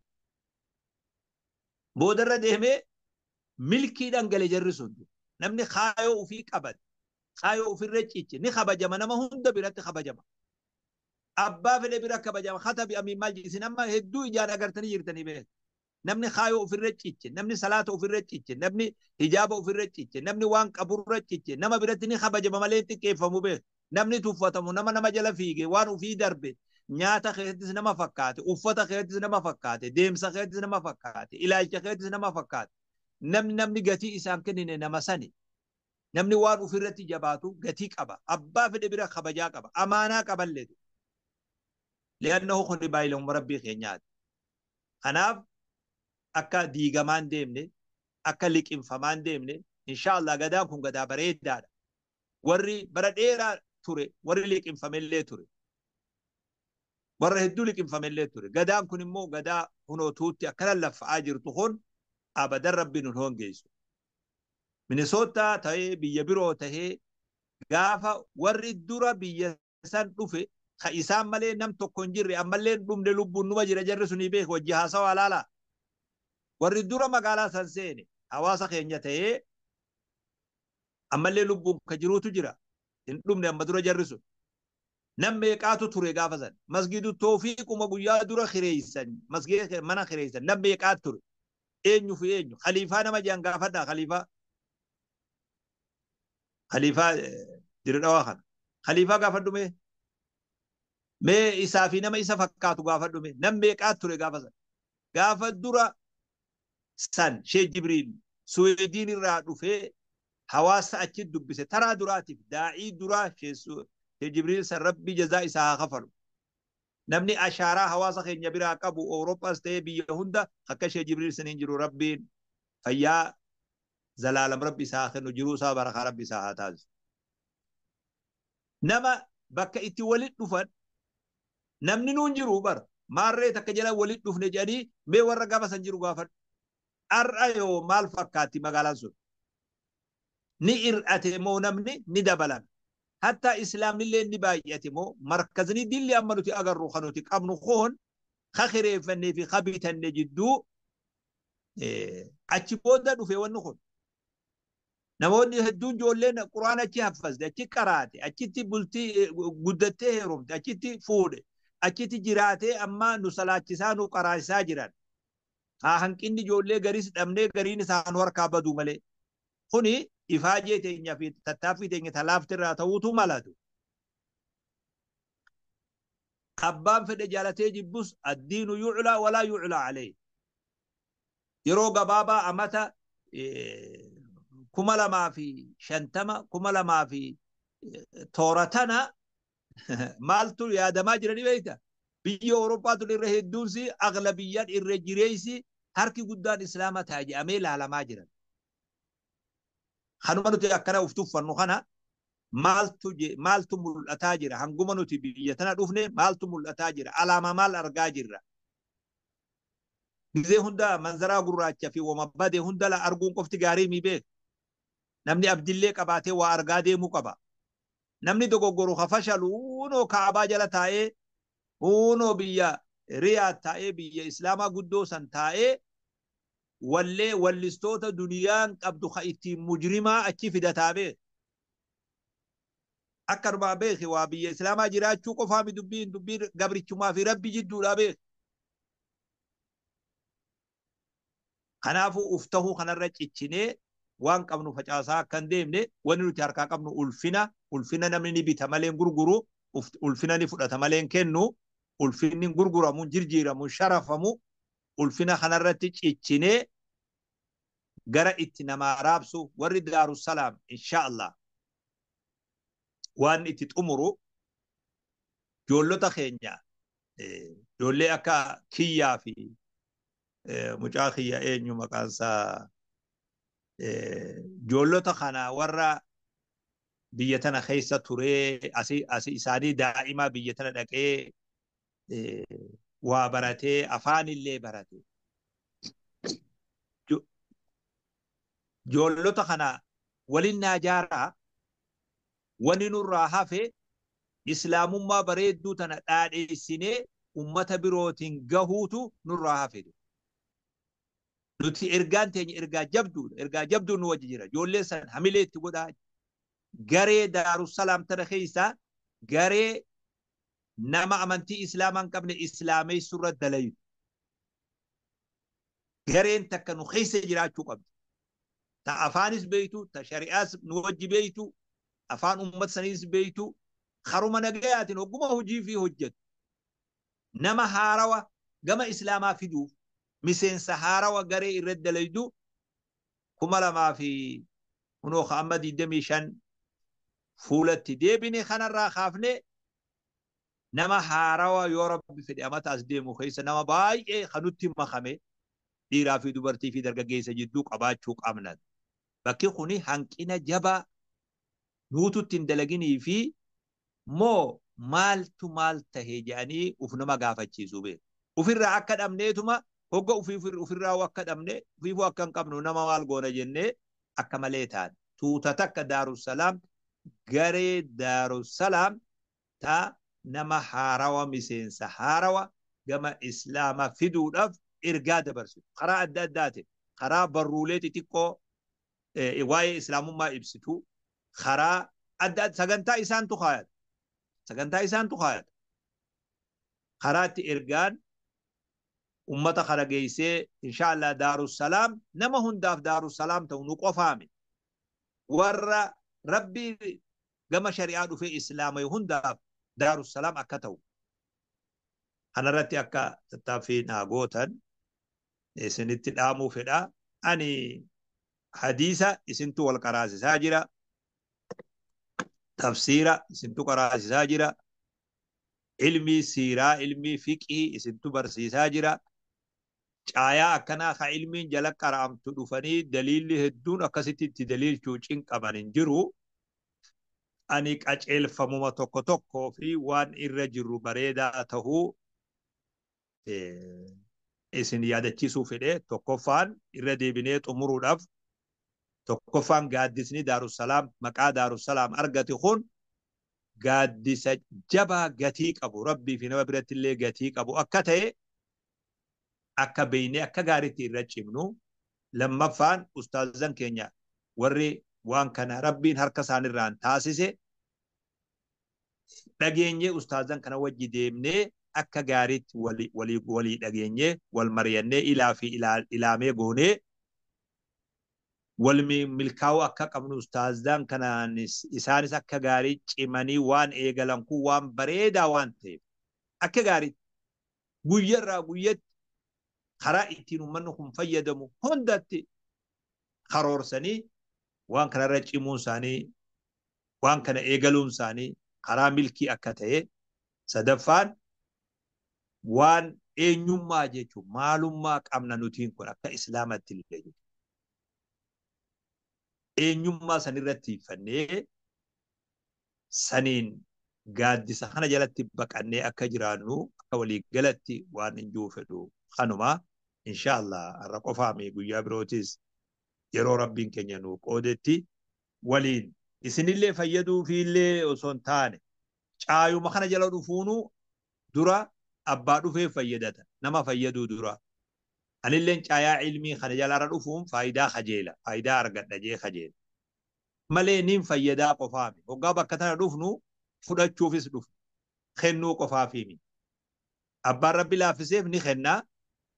Boodarra deemee milkiidhaan gale jarri sun. Namni kaayoo ofii qabate, kaayoo ofirra ciche ni kabajama nama hunda biratti kabajama. Abbaa fedhe bira kabajama. Katabi amiin maal isin amma hedduu ijaan agartanii jirtanii beeku. Namni kaayoo ofirra ciche, namni salaata ofirra ciche, namni hijaaba ofirra ciche, namni waan qaburra ciche, nama biratti ni kabajama malee hin xiqqeeffamu beeku. Namni tuffatamu nama nama jala fiige waan ofii darbe nyaata keessattis nama fakkaate, uffata keessattis nama fakkaate, deemsa keessattis nama fakkaate, ilaalcha keessattis nama fakkaate. Namni gatii isaan kennine nama sani. Namni waan ofirratti jabaatu gatii qaba. Abbaa fedhe bira kabajaa qaba. Amaanaa qaballee. Li'annahu kun baay'iluma rabbii keenyaati. Kanaaf akka diigamaan deemne, akka liqinfamaan deemne, inshaallah gadaan kun gadaa bareedaadha. Warri bara dheeraa ture, warri liqinfamellee ture. Warra hedduu liqinfamellee ture. Gadaan kun immoo gadaa hunootuutti akkana laffa'aa jirtu kun abadan rabbi nun hongeessu. Minisootaa ta'ee biyya biroo ta'ee gaafa warri dura biyya san dhufe ka isaan malee nam tokko hin jirre ammallee dhumne lubbuun numa jira jarri sunii beeku wajji haasawaa laala. Warri dura magaalaa san seene hawaasa keenya ta'ee ammallee lubbuun ka jiruutu jira. Hin dhumne amma dura jarri sun. Nam meeqaatu ture gaafa san. Masgiidu toofiiquma guyyaa dura kireessan masgiida mana kireessan nam meeqaatu ture. Eenyu fi eenyu khaliifaa nama jedhan gaafadhaa khaliifaa. Khaliifaa dirdhawaa kana. Khaliifaa gaafadhu mee. Mee isaa fi nama isa fakkaatu gaafadhu mee. Nam meeqaatu ture gaafa san. Gaafa dura san Sheekh Jibriil Suweediin irraa dhufee hawaasa achi dubbise taraa duraatiif daa'ii duraa Sheekh Jibriil san rabbi jazaa isaa haa kafalu. Namni ashaaraa hawaasa keenya biraa qabu Awurooppaas ta'ee biyya hunda akka Sheekh Jibriil san hin jiru rabbiin fayyaa zalaalam rabbi isaa kennu jiruu isaa barakaa rabbi isaa haa taasisu. Nama bakka itti walit dhufan namni nuun jiru bara maarree takka jala walit dhufne jedhanii mee warra gaafa san jiru gaafadhu. Har'a yoo maal fakkaatti magaalaan sun? Ni hir'ate moo namni ni dabalame. Hatta islaamnillee ni baay'ate moo markazni dilli amma nuti agarru kan nuti qabnu kun ka kireeffannee fi ka bitanne jidduu achi booda dhufe wanni kun. Namoonni hedduun ijoolleen quraana achi haffazde, achi qaraate, achitti bultii guddattee heerumte, achitti fuudhe, achitti jiraatee amma nu salaachisaa nu qaraachisaa jiran. Haa hanqinni ijoollee gariis dhabnee gariin isaan harkaa baduu malee. Kuni ifaajee teenya fi tattaaffii teenya talaaftirraa ta'uutu malatu. Abbaan fedhe jaalatee jibbus addiinu yuclaa walaa yuclaa alayhi. Yeroo gabaabaa amata 2050 2070 maaltu yaadamaa jirani beekta? Biyya Awurooppaatu irra hedduunsi aglabiyyaan irra jireessi harki guddaan islaama ta'a jedhamee ilaalamaa jiran. Kanuma nuti akkana uf tuffannu kana maaltu mul'ataa jira? Hanguma nuti biyya tana dhufne maaltu mul'ataa jira? Alaamaa maal argaa jirra? Gizee hunda manzaraa gurraacha fi wama bade hunda la arguun qofti gaarii mi beek. Namni abdillee qabaatee waa argaa deemuu qaba. Namni dogoggoru ka fashalu hunoo kaabaa jala taa'ee hunoo biyya Riyaad taa'ee biyya Islaamaa guddoo san taa'ee wallee wallistoota duniyaan qabdu ka ittiin mujrimaa achi fidataa beek. Akkanumaa beeki waa biyya Islaamaa jiraachuu qofaami dubbiin dubbiin gabrichumaa fi rabbi jidduudha beek. Kanaafuu uf tahuu kanarra ciccinee waan qabnu facaasaa akka hin deemne wanni nuti harkaa qabnu ulfina ulfina namni ni bita malee hin gurguru ulfina ni fudhata malee hin kennu ulfinni hin gurguramu hin jirjiiramu hin sharafamu ulfina kanarratti ciccinee gara itti namaa raabsu warri Daarussalaam inshaallah waan itti xumuru ijoollota keenya ijoollee akka kiyyaa fi mucaa kiyya eenyu maqaansaa ijoollota kana warra biyya tana keessa turee asi isaanii daa'ima biyya tana dhaqee waa baratee afaanillee barate. Ijoollota kana waliin naa jaaraa wani nurraa hafe islaamummaa bareedduu tana dhaadheessinee ummata birootiin gahuutu nurraa hafe. Nuti ergaan teenya ergaa jabduudha. Ergaa jabduu nu wajji jira. Ijoollee san hamilee itti godhaa. Garee Daarussalaam tana keessaa garee nama amantii islaamaa hin qabne islaameessu irra dalayu. Gareen takka nu keessa jiraachuu qabdi. Ta afaanis beeytu, ta shari'aas nu wajji beeytu, afaan uummata saniis beeytu, karuma nagayaatiin hogguma hojii fi hojjetu. Nama haarawa gama islaamaa fiduuf miseensa haarawa garee irra dalaydu 2000 fi kunoo amma 25 fuulatti deebine kanarraa kaafne nama haarawaa yoo Rabbi fedhe amata as deemu keessa nama baay'ee kanutti makame dhiiraa fi dubartii fi dargaggeessa jidduu qabaachuu qabna. Bakki kuni hanqina jabaa nuututti hin dalaginii fi moo maaltu maal tahe jedhanii uf nama gaafachiisuu beeku. Ufirraa akka dhabneetuma hogga ufirraa akka dhabne ufiifuu akka hin qabnu nama maal goona jennee akka malee taane. Tuuta takka Daarussalaam garee Daarussalaam ta nama haarawa miseensa haarawa gama Islaama fiduudhaaf ergaa dabarsitu. Karaa adda addaatiin karaa barruulee xixiqqoo waa'ee Islaamummaa ibsitu karaa adda sagantaa isaantu kaayata. Sagantaa isaantu kaayata. Karaa itti ergaan ummata kana geessee inshaallah Daarussalaam nama hundaaf Daarussalaam ta'u nu qofaame. Warra Rabbi gama shari'aa dhufee Islaama hundaaf Daarussalaam akka ta'u. Kanarratti akka tattaaffii naa gootan isinitti dhaamuu fedha. Ani hadiisa isintu wal qaraasisaa jira. Tafsiira isintu qaraasisaa jira. Ilmii siiraa, ilmii fiqhii isintu barsiisaa jira. Caayaa akkanaa ka ilmiin jala qara'amtu dhufanii daliilli hedduun akkasitti itti daliilchuu cinqaman hin jiru. Ani qaceelfamuma tokko tokkoo fi waan irra jirru bareedaa tahuu isin yaadachiisuu fedhe. Tokkoffaan irra deebinee xumuruudhaaf tokkoffaan gaaddisni Daarussalaam maqaa Daarussalaam argate kun gaaddisa jabaa gatii qabu Rabbii fi nama biratti illee gatii qabu akka ta'e akka beeynee akka gaariitti irra cimnu. Lammaffaan ustaazan keenya warri waan kana Rabbiin harka isaanirraan taasise dhageenyee ustaazan kana wajji deemnee akka gaariitti walii dhageenyee wal mari'annee ilaa fi ilaamee goonee wal milkaa'uu akka qabnu ustaazan kanaanis isaanis akka gaarii cimanii waan eegalan kun waan bareedaa waan ta'eef akka gaariitti guyyarraa guyyatti karaa ittiin uummanni kun fayyadamu hundatti karoorsanii waan kanarra cimuun isaanii waan kana eegaluun isaanii karaa milkii akka ta'e. Sadaffaan waan eenyummaa jechuun maalummaa qabna nutiin kun akka Islaamatti illee jechuudha. Eenyummaa sanirratti hiiffannee saniin gaaddisa kana jalatti baqannee akka jiraannu akka waliigalatti waan hin jiru fedhu kanuma. Inshaallah har'a qofaami guyyaa birootis yeroo Rabbiin keenya nu qoodetti waliin isinillee fayyaduu fi illee osoo hin taane caayuma kana jala dhufuunu dura abbaa dhufee fayyadata nama fayyaduu dura. Anilleen caayaa ilmii kana jala dhufuun faayidaa kajeela faayidaa argadha jee kajeela malee niin fayyadaa qofaami. Hoggaa bakka tana dhufnu fudhachuufis dhufu kennuu qofaafimi. Abbaan Rabbi laaffiseef ni kennaa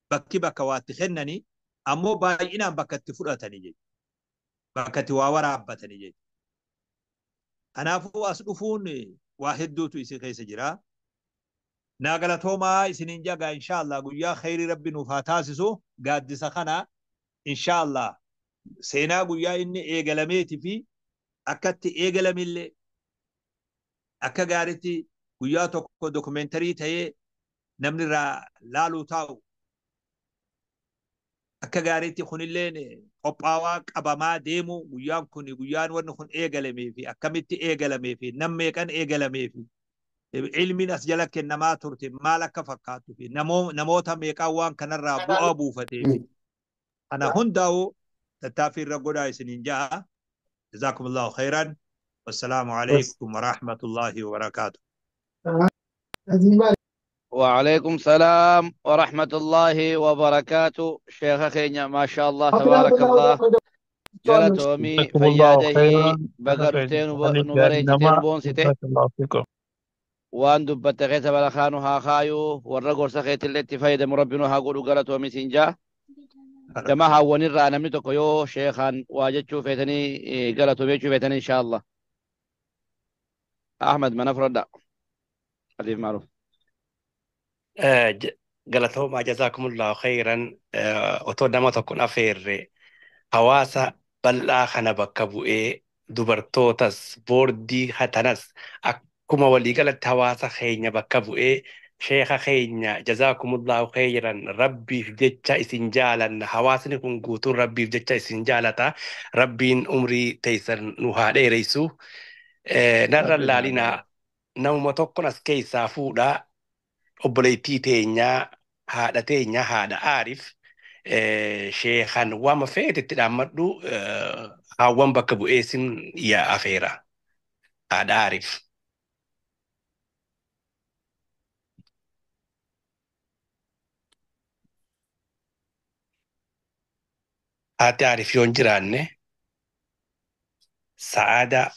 bakki bakka waatti kennanii ammoo baay'inaan bakka itti fudhatanii jechuudha. Bakka itti waa waraabbatanii jechuudha. Kanaafuu as dhufuun waa hedduutu isin keessa jira. Naa galatoomaa isiniin jagaa inshaallah guyyaa khayrii Rabbi nuuf haa taasisu gaaddisa kana inshaallah seenaa guyyaa inni eegalameeti fi akkatti eegalamillee akka gaariitti guyyaa tokko dokumeentarii ta'ee namni irraa laaluu taa'u akka gaariitti kunilleen qophaawaa qabamaa deemu guyyaan kun guyyaan wanni kun eegalamee fi akkamitti eegalamee fi nam meeqan eegalamee fi ilmiin as jala kennamaa turte maal akka fakkaatu fi namoota meeqaan waan kanarraa bu'aa buufatee fi kana hundaa'u tattaaffii irra godhaa isiniin ja'a. Jazaakumullahu khairan. Wassalaamu alaikum warahmatullahi wabarakaatu. وعليكم السلام ورحمة الله وبركاته. شيخ خينيا ما شاء الله تبارك الله. جلتومي جزاكم الله فياده خيرا. بقرتين خليك نبريتين نما بونسته جزاك الله فيكم. وان دبت خيت بلخانو ها خايو والرجل سخيت اللي فايدة مربينو ها قولوا جلتومي سنجا كما ها ونرى نمني تكيو شيخا واجتشو فيتني جلتومي شو فيتني إن شاء الله. أحمد ما نفرد حديث معروف. Galatoomaa jazaakumullahu khairan. Otoo nama tokkoon afeerre Hawaasa bal'aa kana bakka bu'ee dubartootas boordii hatanas akkuma waliigalatti hawaasa keenya bakka bu'ee sheeka keenya jazaakumullahu khayran rabbiif jecha isin jaalanna hawaasni kun guutuun rabbiif jecha isin jaalata rabbiin umrii teessan nu haa dheereysu. Narra Rabbi naa laalinaa dheeressa. Namuma tokkon as keessaa fuudhaa obboleettii teenyaa haadha teenyaa haadha Aarif sheekan waama feetetti dhaammadhu haawwan bakka bu'ee sin yaa afeera haadha Aarif. Haati Aarif yoo hin jiraanne sa'aadaa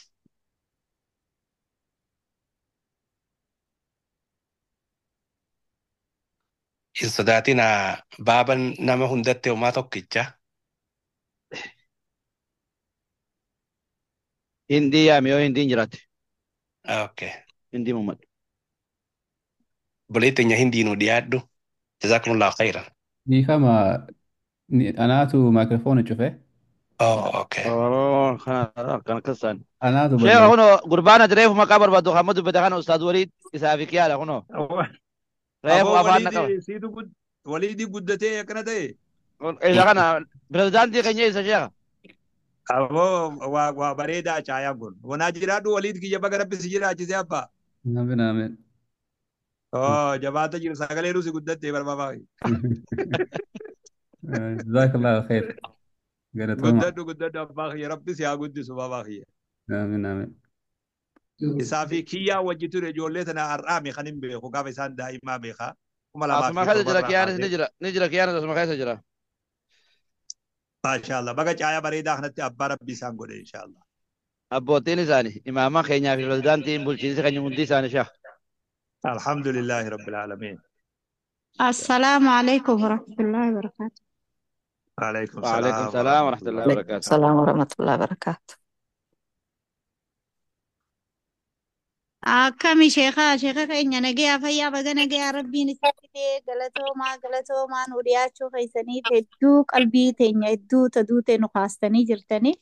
hin sodaatinaa baaban nama hundatti homaa tokkicha. Hindii yaami yoo hindiin jiraatte. Okay. Hindii Muhammad. Obboleettii teenya hindii nuu dhiyaadhu. Jazaakumullahu khayran. Dhiifama anaatu maayikiroofoona cufe. Oh, okay. Oh, kana kana kasaan. Anaatu Sheekha balleesse. kunoo gurbaan ati reefu maqaa barbaaddu hamma dubbate kana Ustaaz Waliid isaa fi kiyaadha kunoo. Reefu Aboo afaan na qaba. waliidii siitu waliidii guddatee akkana ta'e. Isa kana pirezidaantii keenya isa sheekha. Aboo waa bareedaa caayaan kun. Wanaa jiraadhu waliid kiyya baga rabbi si jiraachise abbaa. Amiin amiin. Oh jabaata jiru sagalee nusi guddattee barbaadaa. Jazakallahu khair. Galatooma. Guddadhu guddadhu abbaa kiyya rabbi si haa guddisu baabaa kiyya. Amiin amiin. Isaa fi kiyyaa wajji ture ijoollee tana har'aami kan hin beeku gaafa isaan daa'imaa beekaa. Kuma lamaa Asuma fi keessa jira torbarraa kiyaanis ni kaasee. jira ni jira kiyaanis asuma keessa jira. Maashaallah baga caayaa bareedaa kanatti abbaa rabbi isaan godhe inshaallah. Abbootiin isaanii imaama keenyaa fi pirezidaantiin bulchiinsi keenya hundi isaanii sheekha. Alhamdulillahi rabbil aalamiin. السلام عليكم ورحمة الله وبركاته. Alaikum وعليكم salaam wa السلام ورحمة الله rahmatullahi. عليكم وبركاته. السلام ورحمة الله وبركاته. Akkami sheekaa sheeka keenya nagayaa fayyaa baga nagayaa rabbiin isin fidee galatoomaa galatoomaa nu dhiyaachuu keessaniif hedduu qalbii teenya hedduu taduute nu kaastanii jirtanii.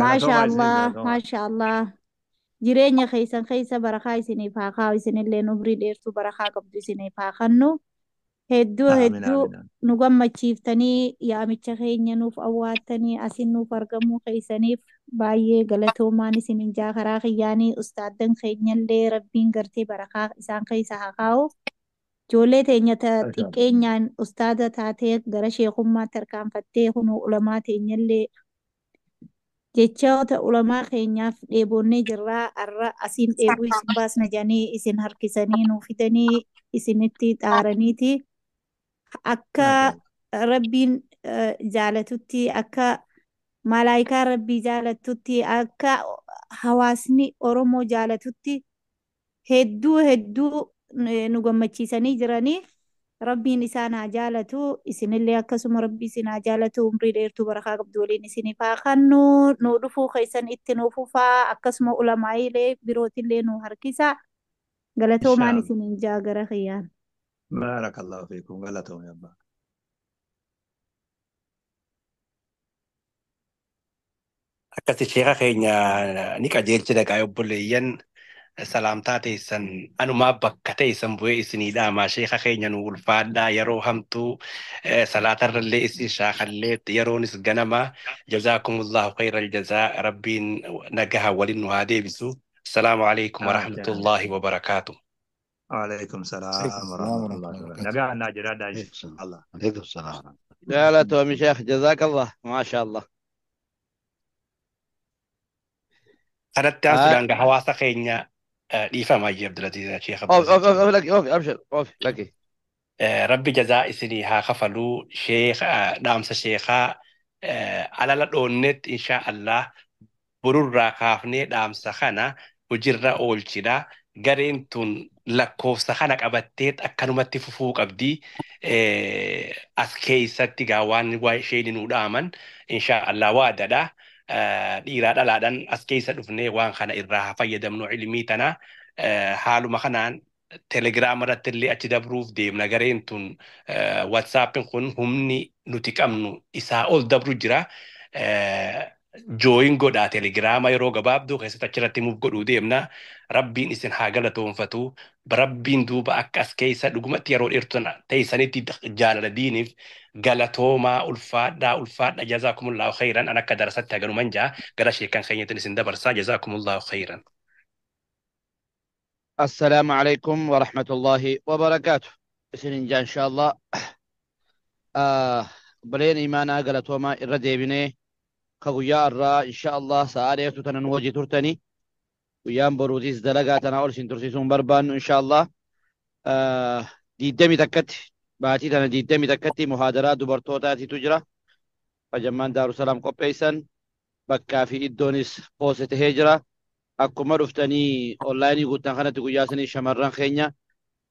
Maasha Galatoomaa isinis Allah galatoomaa. maasha Allah jireenya keessan keessa barakaa isiniif haa kaa'u isinillee umrii dheertuu barakaa qabdu isiniif haa kennu. Hedduu Aamin hedduu aamin aamin. nu gammachiiftanii yaamicha keenya nuuf awwaattanii asin nuuf argamuu keessaniif baay'ee galatoomaan isinin jaa karaa kiyyaanii ustaaddan keenyallee rabbiin gartee barakaa isaan keessa haa kaa'u. Ijoollee teenya Maashaallah. xiqqeenyaan ustaada taatee gara sheekummaatti harkaanfattee kunuu ulamaa teenyallee jechoota ulamaa keenyaaf dheebonnee jirraa har'a asiin dheebuu isin baasna jedhanii isin harkisanii nuu fidanii isinitti xaaraniiti. Akka Maashaallah. rabbiin jaalatutti akka malaayikaa rabbii jaalattutti akka hawaasni Oromoo jaalatutti hedduu hedduu nu gammachiisanii jiranii rabbiin isaan haa jaalatu isinillee akkasuma rabbi isin haa jaalatu umrii dheertuu barakaa qabdu waliin isiniif haa kennu nu dhufuu keessan itti nu fufaa akkasuma ulamaa'ilee birootillee nu harkisa galatoomaan Inshaallah. isiniin jaa gara kiyyaan. Baarakallahu fiikum galatoomii abbaa. Akkasi sheeka keenya ni qajeelchina gaa obboleeyyan salaamtaa teessan anumaa bakka teessan bu'ee isinii dhaamaa sheeka keenya nu ulfaadhaa yeroo hamtuu salaatarrallee isin shaakallee yeroonis ganama jazaakumullahu khayral jazaa rabbiin nagaha waliin nu haa deebisu. Assalaamu alaikum Maashaallah. warahmatullahi wabarakaatu. Waalaikum Alaikum salaam wa salaam wa rahmatullahi rahmatullahi wa wa barakatuh. barakatuh. Nagaa naa jiraadhaa inshaallah. عليكم السلام. Galatoomi sheekh jazakallah maasha Allah. Kanatti aansuudhaan gaa hawaasa keenya dhiifama Haji Abdulaziz Sheekh Of of Abdulaziz. of laki of abshir of laki. Rabbi jazaa isinii haa kafaluu sheekha dhaamsa sheekaa alala dhoonnetti inshaa Allah borurraa kaafnee dhaamsa kana hojiirra oolchina. Gareen tun lakkoofsa kana qabattee akkanumatti fufuu qabdi. As keessatti gaa waan waa isheen nuu dhaaman inshaa Allah waadadha. Dhiiraa dhalaadhaan as keessa dhufnee waan kana irraa haa fayyadamnu ilmii tana. Haaluma kanaan Telegiraama irratti illee achi dabruuf deemna gareen tun WhatsAppin kun humni nuti qabnu isaa ol dabru jira. Join godhaa telegiraama yeroo gabaabduu keessatti achirratti muuf godhuu deemna. Rabbiin isin haa galatoonfatu. Rabbiin duuba akka as keessa dhugumatti yeroo dheertu tana teessanitti jaalala diiniif galatoomaa ulfaadhaa ulfaadha jazaakumullahu khayran an akka darasatti haganuman jaa gara sheekan keenyatiin isin dabarsaa jazaakumullahu khayran. السلام عليكم ورحمة الله وبركاته. إسنين إن شاء الله. بلين إيمانا قالتوما إردي بني كغيا الرا إن شاء الله سأريت تنوجي ترتني ويام بروديس دلقاتنا أولسين ترسيسون بربان إن شاء الله. دي دمي تكت باتي تنا دي دمي تكتي محاضرات دبرتوتاتي تجرى فجمان دار السلام قبيسا بكا في إدونيس بوست هجرة akkuma dhuftanii onlaayinii guutan kanatti guyyaa sanii shamarran keenya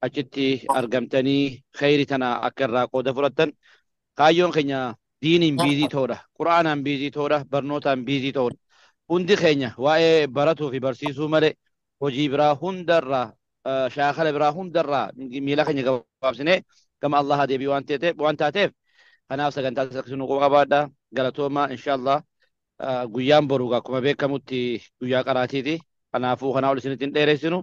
achitti argamtanii kheyri tana akka irraa qooda fudhattan kaayyoon keenya diiniin biizii ta'uudha qura'aanaan biizii ta'uudha barnootaan biizii ta'uudha hundi keenya waa'ee baratuu fi barsiisuu malee hojii biraa hundarraa shaakala biraa hundarraa miila keenya gabaabsinee gama Allaha deebii waan taateef kanaaf sagantaa saksinu qabaadha galatooma inshaallah. Guyyaan boruu akkuma beekamutti guyyaa qaraatiiti. Kanaafuu kanaa ol isinitti hin dheeressinu.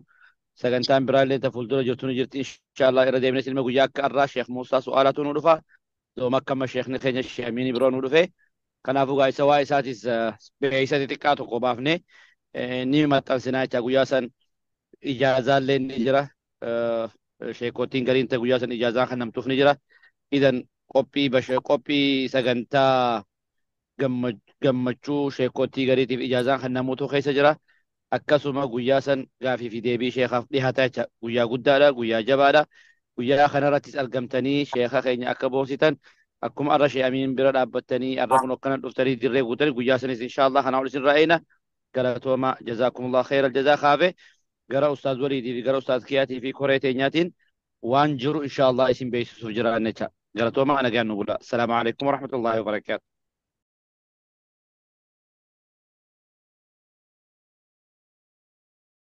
Sagantaan biraallee ta fuuldura jirtu ni jirti. Inshaallah irra deemnee ilma guyyaa akka har'aa Sheekh Muusaa su'aalatu nu dhufa. Dooma akka amma sheekni keenya Sheekh Amiini biroo nu dhufe. Kanaafuu gaa isa waa isaatis beeksisa xixiqqaa tokko baafnee ni maxxansinaa jecha guyyaa san ijaazaallee ni jira. Sheekootiin gariin ta guyyaa san ijaazaan kan namtuuf ni jira. Idan qophii qophii sagantaa gammachuu sheekotii gariitiif ijaazaan kan namoota keessa jira. Akkasuma guyyaa san gaafii fi deebii sheekaaf dhihaata jecha guyyaa guddaadha, guyyaa jabaadha. Guyyaa kanarrattis argamtanii sheeka keenya akka boonsitan akkuma arra Sheekh Amiin bira dhaabbattanii arra kun akkana dhuftanii dirree guutanii guyyaa sanis inshaallah kanaa ol isin ra'eena. Galatooma jazaakumullah khayra jazaa kaafe gara ustaaz Waliitii fi gara ustaaz Kiyaatii fi koree teenyaatiin waan jiru inshaallah isin beeksisuuf jira jecha. Galatooma nagaan nu bula. Assalaamu alaikum warahmatullahi wabarakaatu.